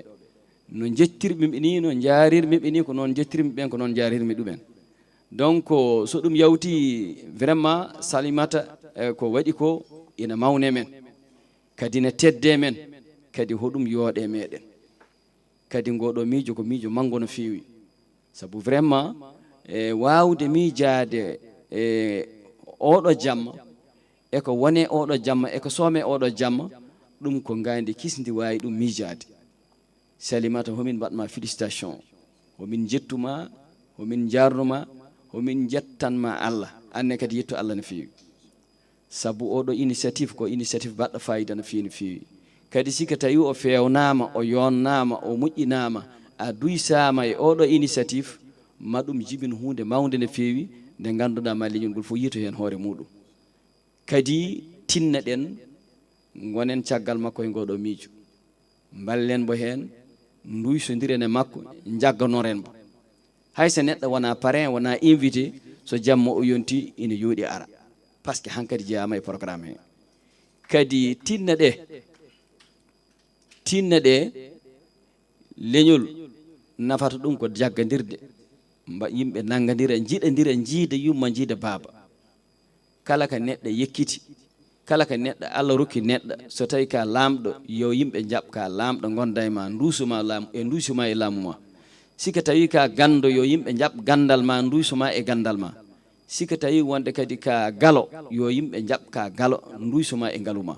No njettirmi ɓe nii, no njaarirmi ɓe nii, ko noon njettirmi ɓen, ko noon njaarirmi ɗumen. Donc, so ɗum yawti, vraiment, Salimata, eh, ko waɗi ko ina mawne men, kadi ina tedde men, kadi hoɗum yooɗe meɗen. Kadi ngoo ɗoo miijo ko miijo manngo no feewi. Sabu vraiment, e waawde miijaade e ooɗoo jamma, e ko wone ooɗoo jamma, e ko soome ooɗoo jamma, ɗum ko ngaandi kisndi waawi ɗum miijaade. Salimata, homin mbaɗ ma félicitation, homin njettu ma, homin njaarnu ma, homin njettan ma Allah. Aan ne kadi yettu Allah no feewi. Sabu ooɗoo initiative ko initiative baɗɗo fayida no feewi, no feewi. Kadi si ko tawi o feewnaama, o yonnaama, o moƴƴinaama, a duysaama e ooɗoo initiative, ma ɗum jibin huunde mawnde no feewi, nde ngannduɗaa ma leñol ngol fof yiito heen hoore muuɗum. Kadi tinnoɗen, ngonen caggal makko e ngoo ɗoo miijo. Mballen mbo heen, nduysonden e makko, njagganoren mbo. Hay so neɗɗo wonaa parrain, wonaa invité, so jamma o yonti, ina yooɗi ara. Parce que hankadi jeyaama e programme he. Kadi tinnoɗe, tinnoɗe, leñol nafata ɗum ko jaggandirde. Mba-, yimɓe nanngandira, njiɗandira, njiida yumma, njiida baaba. Kala ka neɗɗo yekkiti, kala ka neɗɗo Allah rokki neɗɗo, so tawi ka laamɗo, yo yimɓe njaɓ ka laamɗo, ngonda e ma, nduusu ma laam-, e nduusu ma e laamu ma. Si ko tawi ka ganndo, yo yimɓe njaɓ ganndal ma, nduusu ma e ganndal ma. Si ko tawi wonde kadi ka galo, yo yimɓe njaɓ ka galo, nduusu ma e ngalu ma.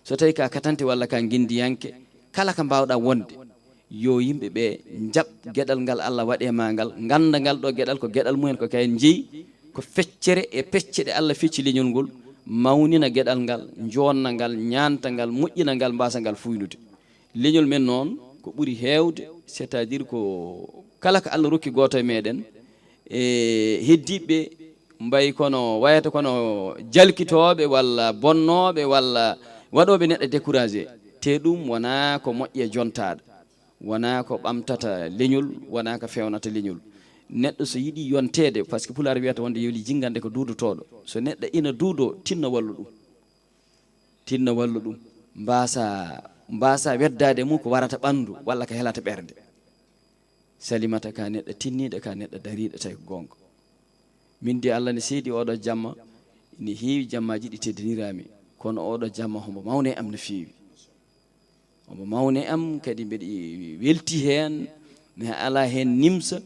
So tawi ka katante walla ka nginndiyanke, kala ka mbaawɗa wonde, yo yimɓe ɓe njaɓ geɗal ngal Allah waɗe ma ngal, ngannda ngal ɗoo geɗal ko geɗal mumen, ko kayen njeyi, ko feccere e pecce ɗe Allah fecci leñol ngol, mawnina geɗal ngal, njoonna ngal, ñaanta ngal, moƴƴina ngal, mbaasa ngal fuynude. Leñol men noon, ko ɓuri heewde, c'est-à-dire ko kala ko Allah rokki gooto e meɗen, e heddiiɓe mbayi kono, wayata kono jalkitooɓe walla bonnooɓe walla waɗooɓe neɗɗo découragé. Te ɗum wonaa ko moƴƴi e jontaaɗo, wonaa ko ɓamtata leñol, wonaa ko feewnata leñol. Neɗɗo so yiɗi yonteede, parce que Pulaar wiyata wonde yoli jinngande ko duudotooɗo. So neɗɗo ina duudoo, tinno wallu ɗum. Tinno wallu ɗum. Mbaasa, mbaasa weddaade mum ko warata ɓanndu walla ko helata ɓernde. Salimata ka neɗɗo tinniiɗo, ka neɗɗo dariiɗo, tawi ko goonga. Min de, Allah ne seedi, ooɗoo jamma, ina heewi jammaaji ɗi teddiniraami, kono ooɗoo jamma hombo mawne am no feewi. Omo mawni am, kadi mbeɗa welti heen, mi alaa heen nimsa,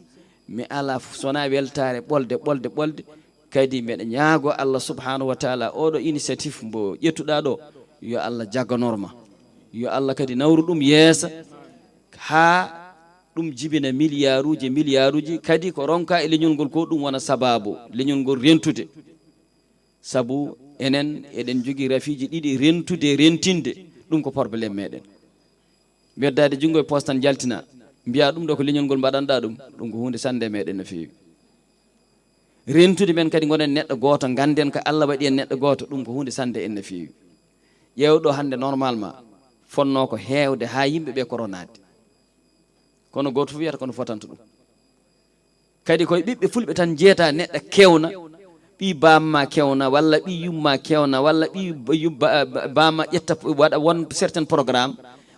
mi alaa f-, so wonaa weltaare ɓolde, ɓolde, ɓolde. Kadi mbeɗa ñaagoo Allah subhanahu wa taala, ooɗoo initiative mbo ƴettuɗaa ɗo, yo Allah jagganor ma. Yo Allah kadi nawru ɗum yeesa, haa Ɗum jibina miliyaaruuji, miliyaaruuji, kadi ko ronka e leñol ngol ko ɗum wona sabaabu leñol ngol rentude. Sabu enen eɗen njogii rafiiji ɗiɗi, rentude e rentinde, ɗum ko problème meɗen. Weddaade junngo e poos tan jaltina, mbiya ɗum ɗo ko leñol ngol mbaɗanɗa ɗum, ɗum ko huunde sannde meɗen no feewi. Rentude men kadi ngonen neɗɗo gooto, ngannden ko Allah waɗi en neɗɗo gooto, ɗum ko huunde sannde en no feewi. Ƴeew ɗo hannde normalement fonnoo ko heewde haa yimɓe ɓe koronaade. Kono gooto fof wiyata kono fotanta ɗum. Kadi koye ɓiɓɓe fulɓe tan jeeta neɗɗo kewna, ɓii bamma kewna, walla ɓii yumma kewna, walla ɓii ba-, yum-, ba-, ba-, bamma ƴetta waɗa won certain programme,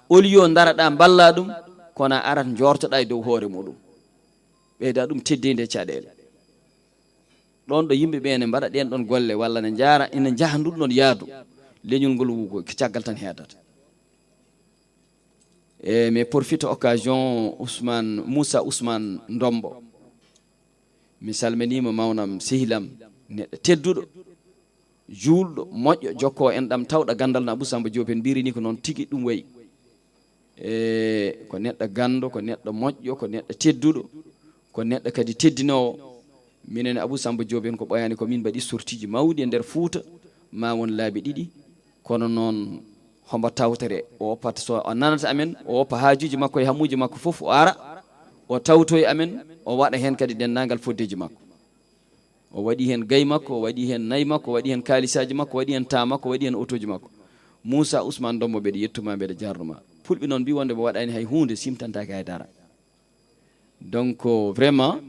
au lieu daraɗa mballa ɗum, kono a arat jortoɗa e dow hoore muɗum. Ɓeyda ɗum teddinde e caɗeele. Ɗon ɗo yimɓe ɓe ne mbaɗa ɗen ɗon golle walla ne njaara, ene njaha ndun ɗon yaadu, leñol ngol wu-, ko caggal tan heedata. E mi profite occasion Ousmane, Moussa Ousmane Ndombo. Mi salminiima mawnam, sehilam, neɗɗo tedduɗo, juulɗo, moƴƴo, jokkoo en ɗam tawɗo ganndal no Abou Samba Diop en mbiri ni ko noon tigi ɗum wayi. E ko neɗɗo ganndo, ko neɗɗo moƴƴo, ko neɗɗo tedduɗo, ko neɗɗo kadi teddinoowo. Minen e Abou Samba Diop en ko ɓooyaani ko min mbaɗi sortiji mawɗi e nder Fuuta, ma won laabi ɗiɗi. Kono noon hombo tawtere o woppata, so o nanata amen, o woppa haajuuji makko e hammuuji makko fof, o ara, o tawtoy amen, o waɗa heen kadi denndaangal foddeeji makko. O waɗi heen gay makko, o waɗi heen nayi makko, o waɗi heen kaalisaaji makko, o waɗi heen taa makko, o waɗi heen otooji makko. Moussa Ousmane Ndombo, mbeɗa yettuma, mbeɗa jarnuma. Fulɓe noon mbi wonde mo waɗani hay huunde, simtantaake hay dara. Donc, vraiment,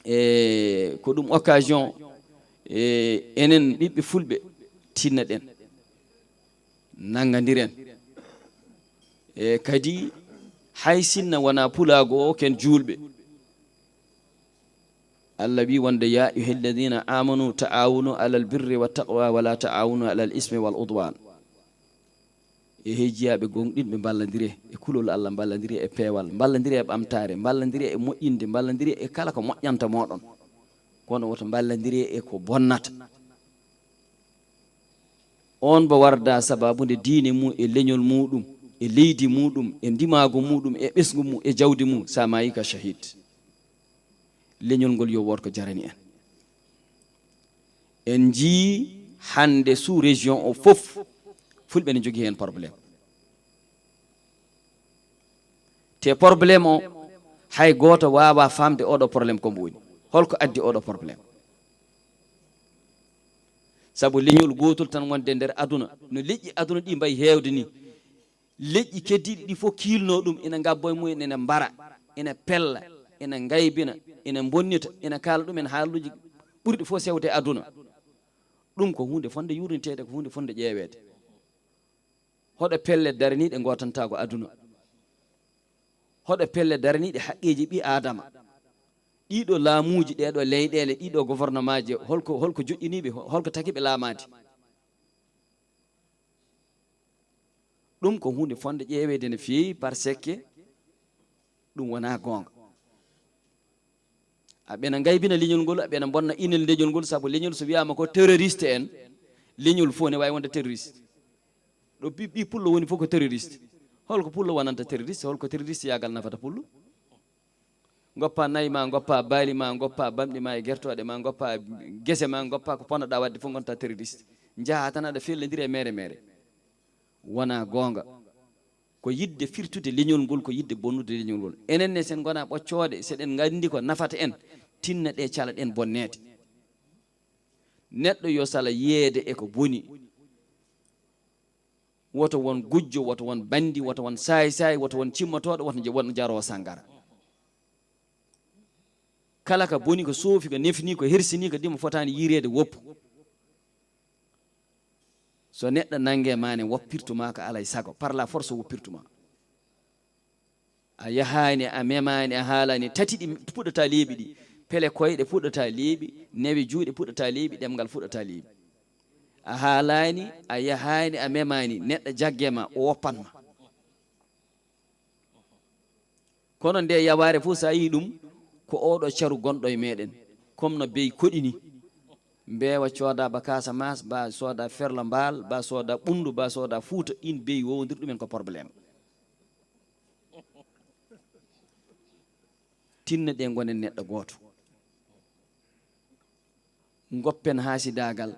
e ko ɗum occasion, e enen ɓiɓɓe fulɓe, tinnaɗen, nanngandiren. E kadi, hay sinno wona pulaagu o, ken juulɓe. Allah wi wonde, "Ya ayyuha alladhina amanu ta'awunu alal birri wa taqwa wa la ta'awunu alal ismi wal udwan." E hey jiyaaɓe gonɗinɓe, mballondire e kulol Allah, mballondire e peewal, mballondire e ɓamtaare, mballondire e moƴƴinde, mballondire e kala ko moƴƴanta mooɗon. Kono woto mballondire e ko bonnata. On mbo warda sababu nde diine mum e leñol muɗum, e leydi muɗum, e ndimaagu muɗum, e ɓesngu mum, e jawdi mum, sa maayi ka shahid. Leñol ngol yo wood ko jarani en. En njii hannde sous région o fof, fulɓe ne njogii heen problème. Te problème o, hay gooto waawaa faamde oɗo problème ko mbo woni. Holko addi oɗo problème? Sabu leñol gootol tan wonde nder aduna, no leƴƴi aduna ɗi mbayi heewde ni. Leƴƴi keddiiɗi ɗi fof kiilnoo ɗum, ina ngabbo e mum, ina mbara, ina pella, ina ngaybina, ina mbonnita, ina kaala ɗum en haaluuji ɓurɗi fof sewde e aduna. Ɗum ko huunde fotnde yuurniteede, ko huunde fotnde ƴeeweede. Hoɗo pelle daraniiɗe ngootantaago aduna? Hoɗo pelle daraniiɗe haqqeeji ɓii Aadama? Ɗiɗo laamuuji, ɗeɗo leyɗeele, ɗiɗo gouvernement ji, holko, holko joƴƴiniiɓe, holko taki ɓe laamaade? Ɗum ko huunde fotnde ƴeeweede no feewi, parce que ɗum wonaa goonga. Aɓena ngaybina leñol ngol, aɓena mbonna inel leñol ngol, sabu leñol so wiyaama ko terroriste en, leñol fof ne waawi wonde terroriste. Ɗo ɓi-, ɓi pullo woni fof ko terroriste. Holko pullo wonanta terroriste? Holko terroriste yaagal nafata pullo? Ngoppa nayi ma, ngoppa baali ma, ngoppa bamɗi ma e gertooɗe ma, ngoppa gese ma, ngoppa ko ponnoɗaa waɗde fof, ngonta terroriste. Njaha tan aɗa fellondira e mere mere. Wonaa goonga. Ko yiɗde firtude leñol ngol, ko yiɗde bonnude leñol ngol. Enen ne, sen ngonaa ɓoccooɗe, seɗen nganndi ko nafata en, tinna ɗe cala ɗen bonneede. Neɗɗo yo sala yiyeede e ko boni. Woto won gujjo, woto won banndi, woto won saay-saay, woto won cimmotooɗo, woto je-, won jaroowo sanngara. Kala ka boni, ko soofi, ko nefni, ko hersini, ko dimo fotaani yiireede woppu. So neɗɗo nannge ma ne, woppirtu ma ko alay sago, par la force woppirtu ma. A yahaani, a memaani, a haalaani, tati ɗi puɗɗata leeɓi ɗi. Pele koyɗe puɗɗata leeɓi, newe juuɗe puɗɗata leeɓi, ɗemngal fuɗɗata leeɓi. A haalaani, a yahaani, a memaani, neɗɗo jagge ma, o woppan ma. Kono nde yawaare fof, so a yii ɗum, ko oɗo caru gonɗo e meɗen, comme no beyi koɗi ni. Mbeewa cooda ba Casamance, ba sooda Ferlo Mbaal, ba sooda Ɓunndu, ba sooda Fuuta, ɗin beyi wowondir ɗumen ko problème. Tinna ɗe ngonen neɗɗo gooto. Ngoppen haasidaagal.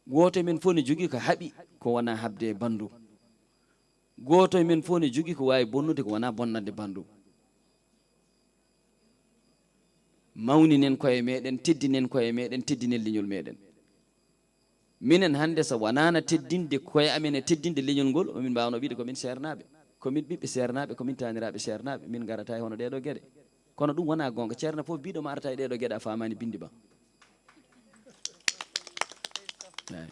Gooto e men fof ne jogii ko haɓi ko wonaa haɓde e banndum. Gooto e men fof ne jogii ko waawi bonnude ko wonaa bonnande banndum. Mawninen koye meɗen, teddinen koye meɗen, teddinen leñol meɗen. Minen hannde so wanaana teddinde koye amen e teddinde leñol ngol, omin mbaawno wiide ko min seernaaɓe, ko min ɓiɓɓe seernaaɓe, ko min taaniraaɓe seernaaɓe, min ngarata e hono ɗeeɗo geɗe. Kono ɗum wonaa goonga. Ceerno fof biiɗo ma arata e ɗeeɗo geɗe a faamaani binndi ma. Eey.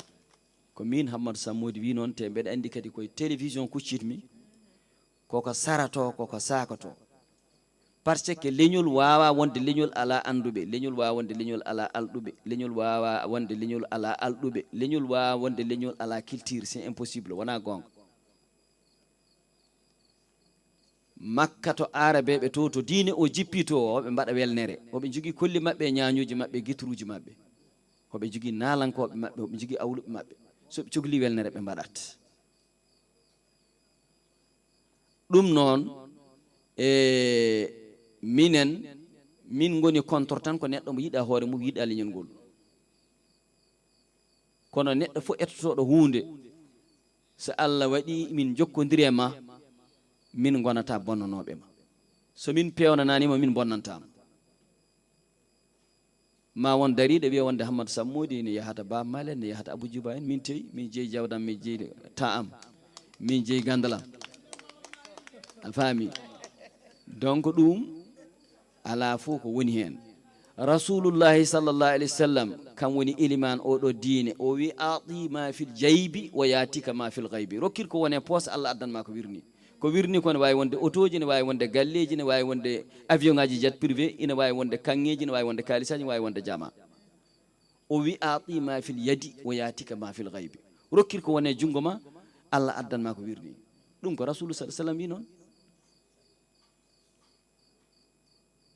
Ko min Hammadu Sammoodi wi noon, te mbeɗa anndi kadi koye télévision kuccitmi, koko sarato, koko saakoto. Par ce que leñol waawaa wonde leñol alaa annduɓe, leñol waawaa wonde leñol alaa alɗuɓe, leñol waawaa wonde leñol alaa alɗuɓe, leñol waawaa wonde leñol alaa culture, c'est impossible, wonaa goonga. Makka to Aarabeeɓe to, to diine o jippi to, o ɓe mbaɗa welnere. O ɓe njogii kolli maɓɓe e ñaañooji maɓɓe, gitruuji maɓɓe. O ɓe njogii naalankooɓe maɓɓe, o ɓe njogii awluɓe maɓɓe. So ɓe cogli welnere, ɓe mbaɗat. Ɗum noon, e minen, min ngoni contre tan ko neɗɗo mo yiɗa hoore mum, yiɗa leñol ngol. Kono neɗɗo fof etotoɗo huunde, so Allah waɗi min jokkondiri e ma, min ngonata bonnanooɓe ma. So min peewnanaani ma, min bonnantaa ma. Ma won dariiɗo wiya wonde Hammadu Sammoodi ne yahata Baaba Maal en, ne yahata Abuu Juba en, min teyi, min jeyi jawdam, min jeyi ta am, min jeyi ganndal am. A faami? Donc ɗum alaa fof ko woni heen. Rasulullahi sallallahu alayhi wa sallam, kam woni ilimaan oɗo diine. O wi: "A'ti ma fil jaybi wa yatika ma fil ghaybi." Rokkir ko woni e poos, Allah addan ma ko wirni. Ko wirni ko ne waawi wonde otooji, ne waawi wonde galleeji, ne waawi wonde avion ŋaaji jet privé, ina waawi wonde kaŋŋeeji, ne waawi wonde kaalisaaji, ne waawi wonde jama. O wi: "A'ti ma fil yadi wa yatika ma fil ghaybi." Rokkir ko woni e junngo ma, Allah addan ma ko wirni. Ɗum ko Rasulu sallallahu alayhi wa sallam wi noon.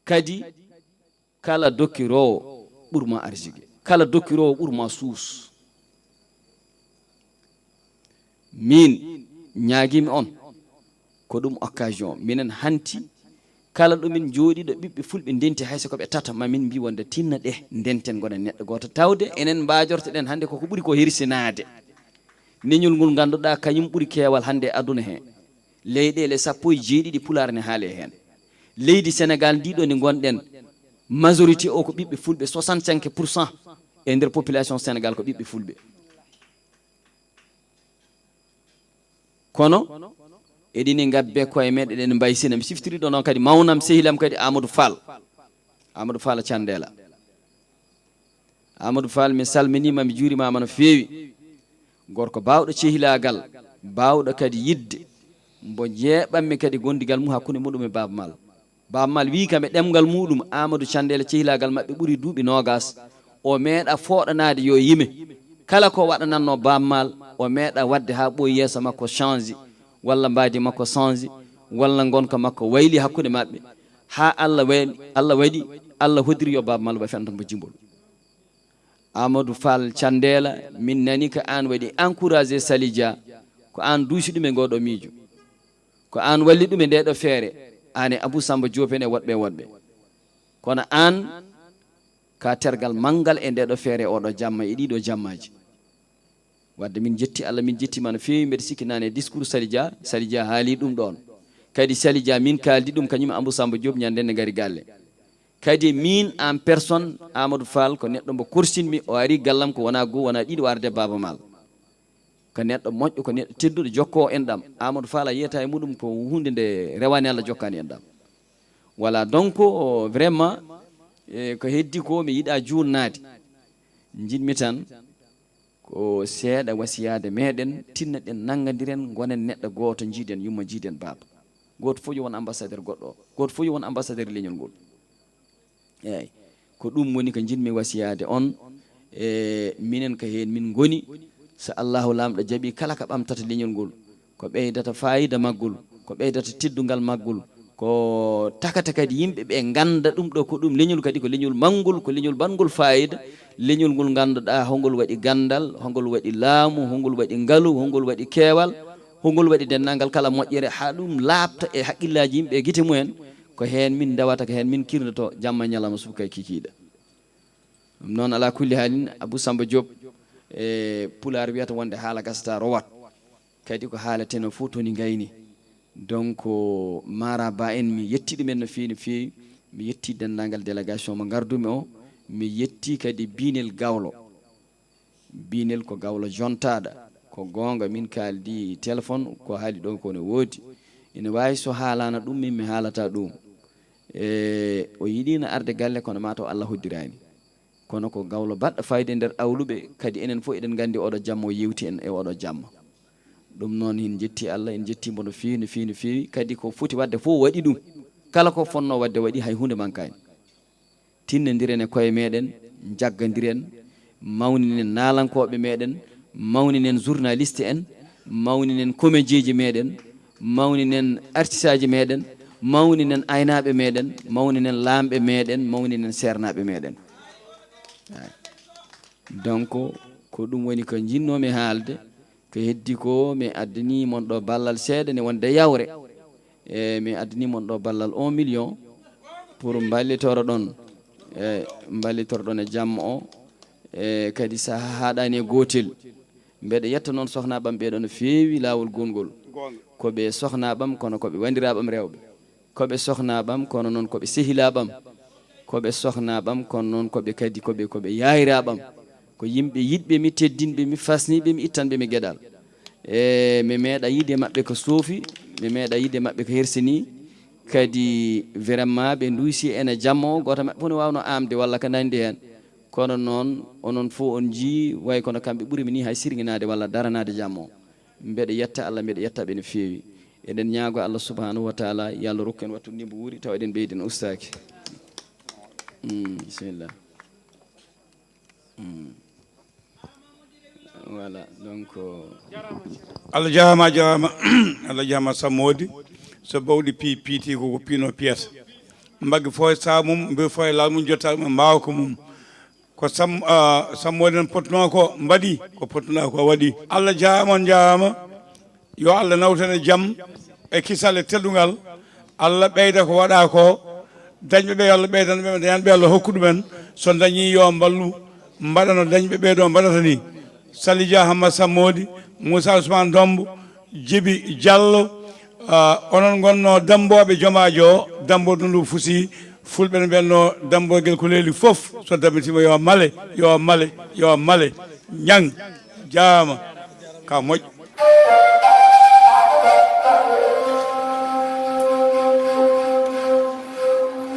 Kadi, kala dokkiroowo ɓur ma arsike. Kala dokkiroowo ɓur ma suus. Min, ñaagimi on, ko ɗum occasion. Minen hanti, kala ɗo min njooɗi ɗo ɓiɓɓe fulɓe ndenti, hay so ko ɓe tata, ma min mbi wonde tinna ɗe, ndenten ngonen neɗɗo gooto. Tawde enen mbaajortoɗen hannde koko ɓuri ko hirsinaade. Leñol ngol ngannduɗaa kañum ɓuri keewal hannde e aduna he. Leyɗeele sappo e jeeɗiɗi pulaar ne haale heen. Leydi Senegal ndi ɗo ndi ngonɗen, majorité o ko ɓiɓɓe fulɓe, soixante-cinq pour cent e nder population Senegal ko ɓiɓɓe fulɓe. Kono eɗini ngabbe koye meɗen, eɗen mbaysina. Mi siftiri ɗo noon kadi mawnam sehilam kadi Amadou Fall, Amadou Fall Thiandela. Amadou Fall, mi salminiima, mi juurimaama no feewi. Gorko baawɗo cehilaagal, baawɗo kadi yiɗde. Mbo njeeɓammi kadi gondigal mum hakkunde muɗum e Baaba Maal. Baaba Maal wii kam e ɗemngal muɗum, Amadou Thiandela, cehilaagal maɓɓe ɓuri duuɓi noogas. O meeɗa fooɗanaade yo yime. Kala ko waɗanatnoo Baaba Maal, o meeɗa waɗde haa ɓooyi yeeso makko change, walla mbaadi makko change, walla ngonka makko wayli hakkunde maɓɓe. Haa Allah wa-, Allah waɗi, Allah hoddiri yo Baaba Maal wa fentan mo jimbol. Amadou Fall Thiandela, min nani ko aan waɗi encouragé Sali Dia, ko aan duusi ɗum e ngoo ɗoo miijo. Ko aan walli ɗum e ndee ɗoo feere, aan e Abou Samba Diop en e woɗɓe e woɗɓe. Kono aan, ka tergal manngal e ndee ɗoo feere, oo ɗoo jamma, e ɗii ɗoo jammaaji. Wadde min njetti Allah, min njettiima no feewi. Mbeɗa sikki nane e discours Sali Dia, Sali Dia haali ɗum ɗoon. Kadi Sali Dia min kaaldi ɗum kañum e Abou Samba Diop ñande nde ngari galle. Kadi min en personne, Amadou Fall ko neɗɗo mbo korsinmi, o ari gallam ko wona goo, wona ɗiɗi, o arde Baaba Maal. Ko neɗɗo moƴƴo, ko neɗɗo tedduɗo, jokkoowo enɗam. Amadou Fall a yiyata e muɗum ko huunde nde rewaani Allah, jokkaani enɗam. Voilà, donc, o, vraiment, e, ko heddi ko mi yiɗa juurnaade. Njiɗmi tan ko seeɗa wasiyaade meɗen, tinna ɗen, nanngandiren, ngonen neɗɗo gooto, njiiden yumma, njiiden baaba. Gooto fof yo won ambassadeur goɗɗo o. Gooto fof yo won ambassadeur leñol ngol. Eeyi, ko ɗum woni ko njiɗmi wasiyaade on. E minen ko heen min ngoni. So Allahu Laamɗo jaɓii, kala ko ɓamtata leñol ngol, ko ɓeydata faayiida maggol, ko ɓeydata teddungal maggol, ko takata kadi yimɓe ɓe ngannda ɗum ɗo ko ɗum leñol, kadi ko leñol manngol, ko leñol banngol faayiida. Leñol ngol ngannduɗaa hongol waɗi ganndal, hongol waɗi laamu, hongol waɗi ngalu, hongol waɗi keewal, hongol waɗi denndaangal kala moƴƴere, haa ɗum laaɓta e haqqillaaji yimɓe e gite mumen. Ko heen min ndewata, ko heen min kirndoto, jamma e ñalawma subaka e kikiiɗe. Ɗum noon, alaa kulli haalin, Abou Samba Diop, e Pulaar wiyata wonde haala gasata rowat. Kadi ko haaleteno fof toni ngayni. Donc, Mara Ba en, mi yetti ɗumen no feewi, no feewi. Mi yetti denndaangal délégation mo ngardumi o. Mi yetti kadi Biinel Gawlo. Biinel ko gawlo jontaaɗo. Ko goonga, min kaaldi téléphone, ko haali ɗon ko ne woodi. Ina waawi so haalaana ɗum, min mi haalata ɗum. E, o yiɗiino arde galle, kono maa taw Allah hoddiraani. Kono ko gawlo baɗɗo fayida e nder awluɓe, kadi enen fof eɗen nganndi oɗo jamma o yewti en e oɗo jamma. Ɗum noon, en njetti Allah, en njetti mbo no feewi, no feewi, no feewi. Kadi ko foti waɗde fof o waɗi ɗum. Kala ko fotnoo waɗde waɗi, hay huunde mankaani. Tinnondiren e koye meɗen, njaggondiren, mawninen naalankooɓe meɗen, mawninen journaliste en, mawninen comédien ji meɗen, mawninen artiste aji meɗen, mawninen aynaaɓe meɗen, mawninen laamɓe meɗen, mawninen seernaaɓe meɗen. Eey. Donc, ko ɗum woni ko njinnoomi haalde. Ko heddi ko, mi addanii mon ɗo ballal seeɗa, ne wonde yawre. E, mi addanii mon ɗo ballal un million pour mballitoro ɗon, e, mballitoro ɗon e jamma o. E, kadi saha haaɗaani e gootel. Mbeɗa yetta noon sohna ɓam ɓeeɗo no feewi laawol gongol. Ko ɓe sohna ɓam, kono ko ɓe wandira ɓam rewɓe. Ko ɓe sohna ɓam, kono noon ko ɓe sehila ɓam. Ko ɓe sohna ɓam, kono noon ko ɓe kadi ko ɓe, ko ɓe yaayira ɓam. Ko yimɓe yiɗɓe mi, teddinɓe mi, fasniɓe mi, ittanɓe mi geɗal. E, mi meeɗa yiide maɓɓe ko soofi, mi meeɗa yiide maɓɓe ko hersini. Kadi vraiment ɓe nduysi ene jamma o, gooto maɓɓe fof ne waawno amde walla ko nanndi heen. Kono noon, onon fof on njii, way kono kamɓe ɓuri mi ni hay sirŋinaade walla daranaade jamma o. Mbeɗa yetta Allah, mbeɗa yetta ɓe no feewi. Eɗen ñaago Allah subhanahu wa taala, yo Allah rokku en wattu ndimbo wuuri, tawa eɗen ɓeydi no ustaaki. Mm, bisimilla. Mm. Voilà, donc, euh, Allah jaaraama, a jaaraama. Allah jaaraama, Sammoodi. So bawɗi pi-, piiti ko, ko piino piyata. Mbaggi fof e saha mum, mbeɗa fof e laal mum, jotta mum, mbaawa ko mum. Ko Sam-, ah, Sammoodi noon potnoo ko mbaɗi, ko potnaa ko waɗi. Allah jaaraama, on njaaraama. Yo Allah nawtan e jam, e kisal, e teddungal. Allah ɓeyda ko waɗa ko. Dañɓe ɓe, yo Allah ɓeydan ɓe, dañanɓe, Allah hokku ɗumen. So dañi, yo mballu, mbaɗa no dañɓe ɓe ɗo mbaɗata ni. Sali Dia, Hamma Sammoodi, Moussa Ousmane Dombo, Jibi Diallo, ah, onon ngonno dambooɓe jomaajo o, dambo dundu fusi, fulɓe no mbiyanno damboygel ko leeli fof, so dambitima yo male, yo male, yo male. Ñang, jaama, ka moƴƴo.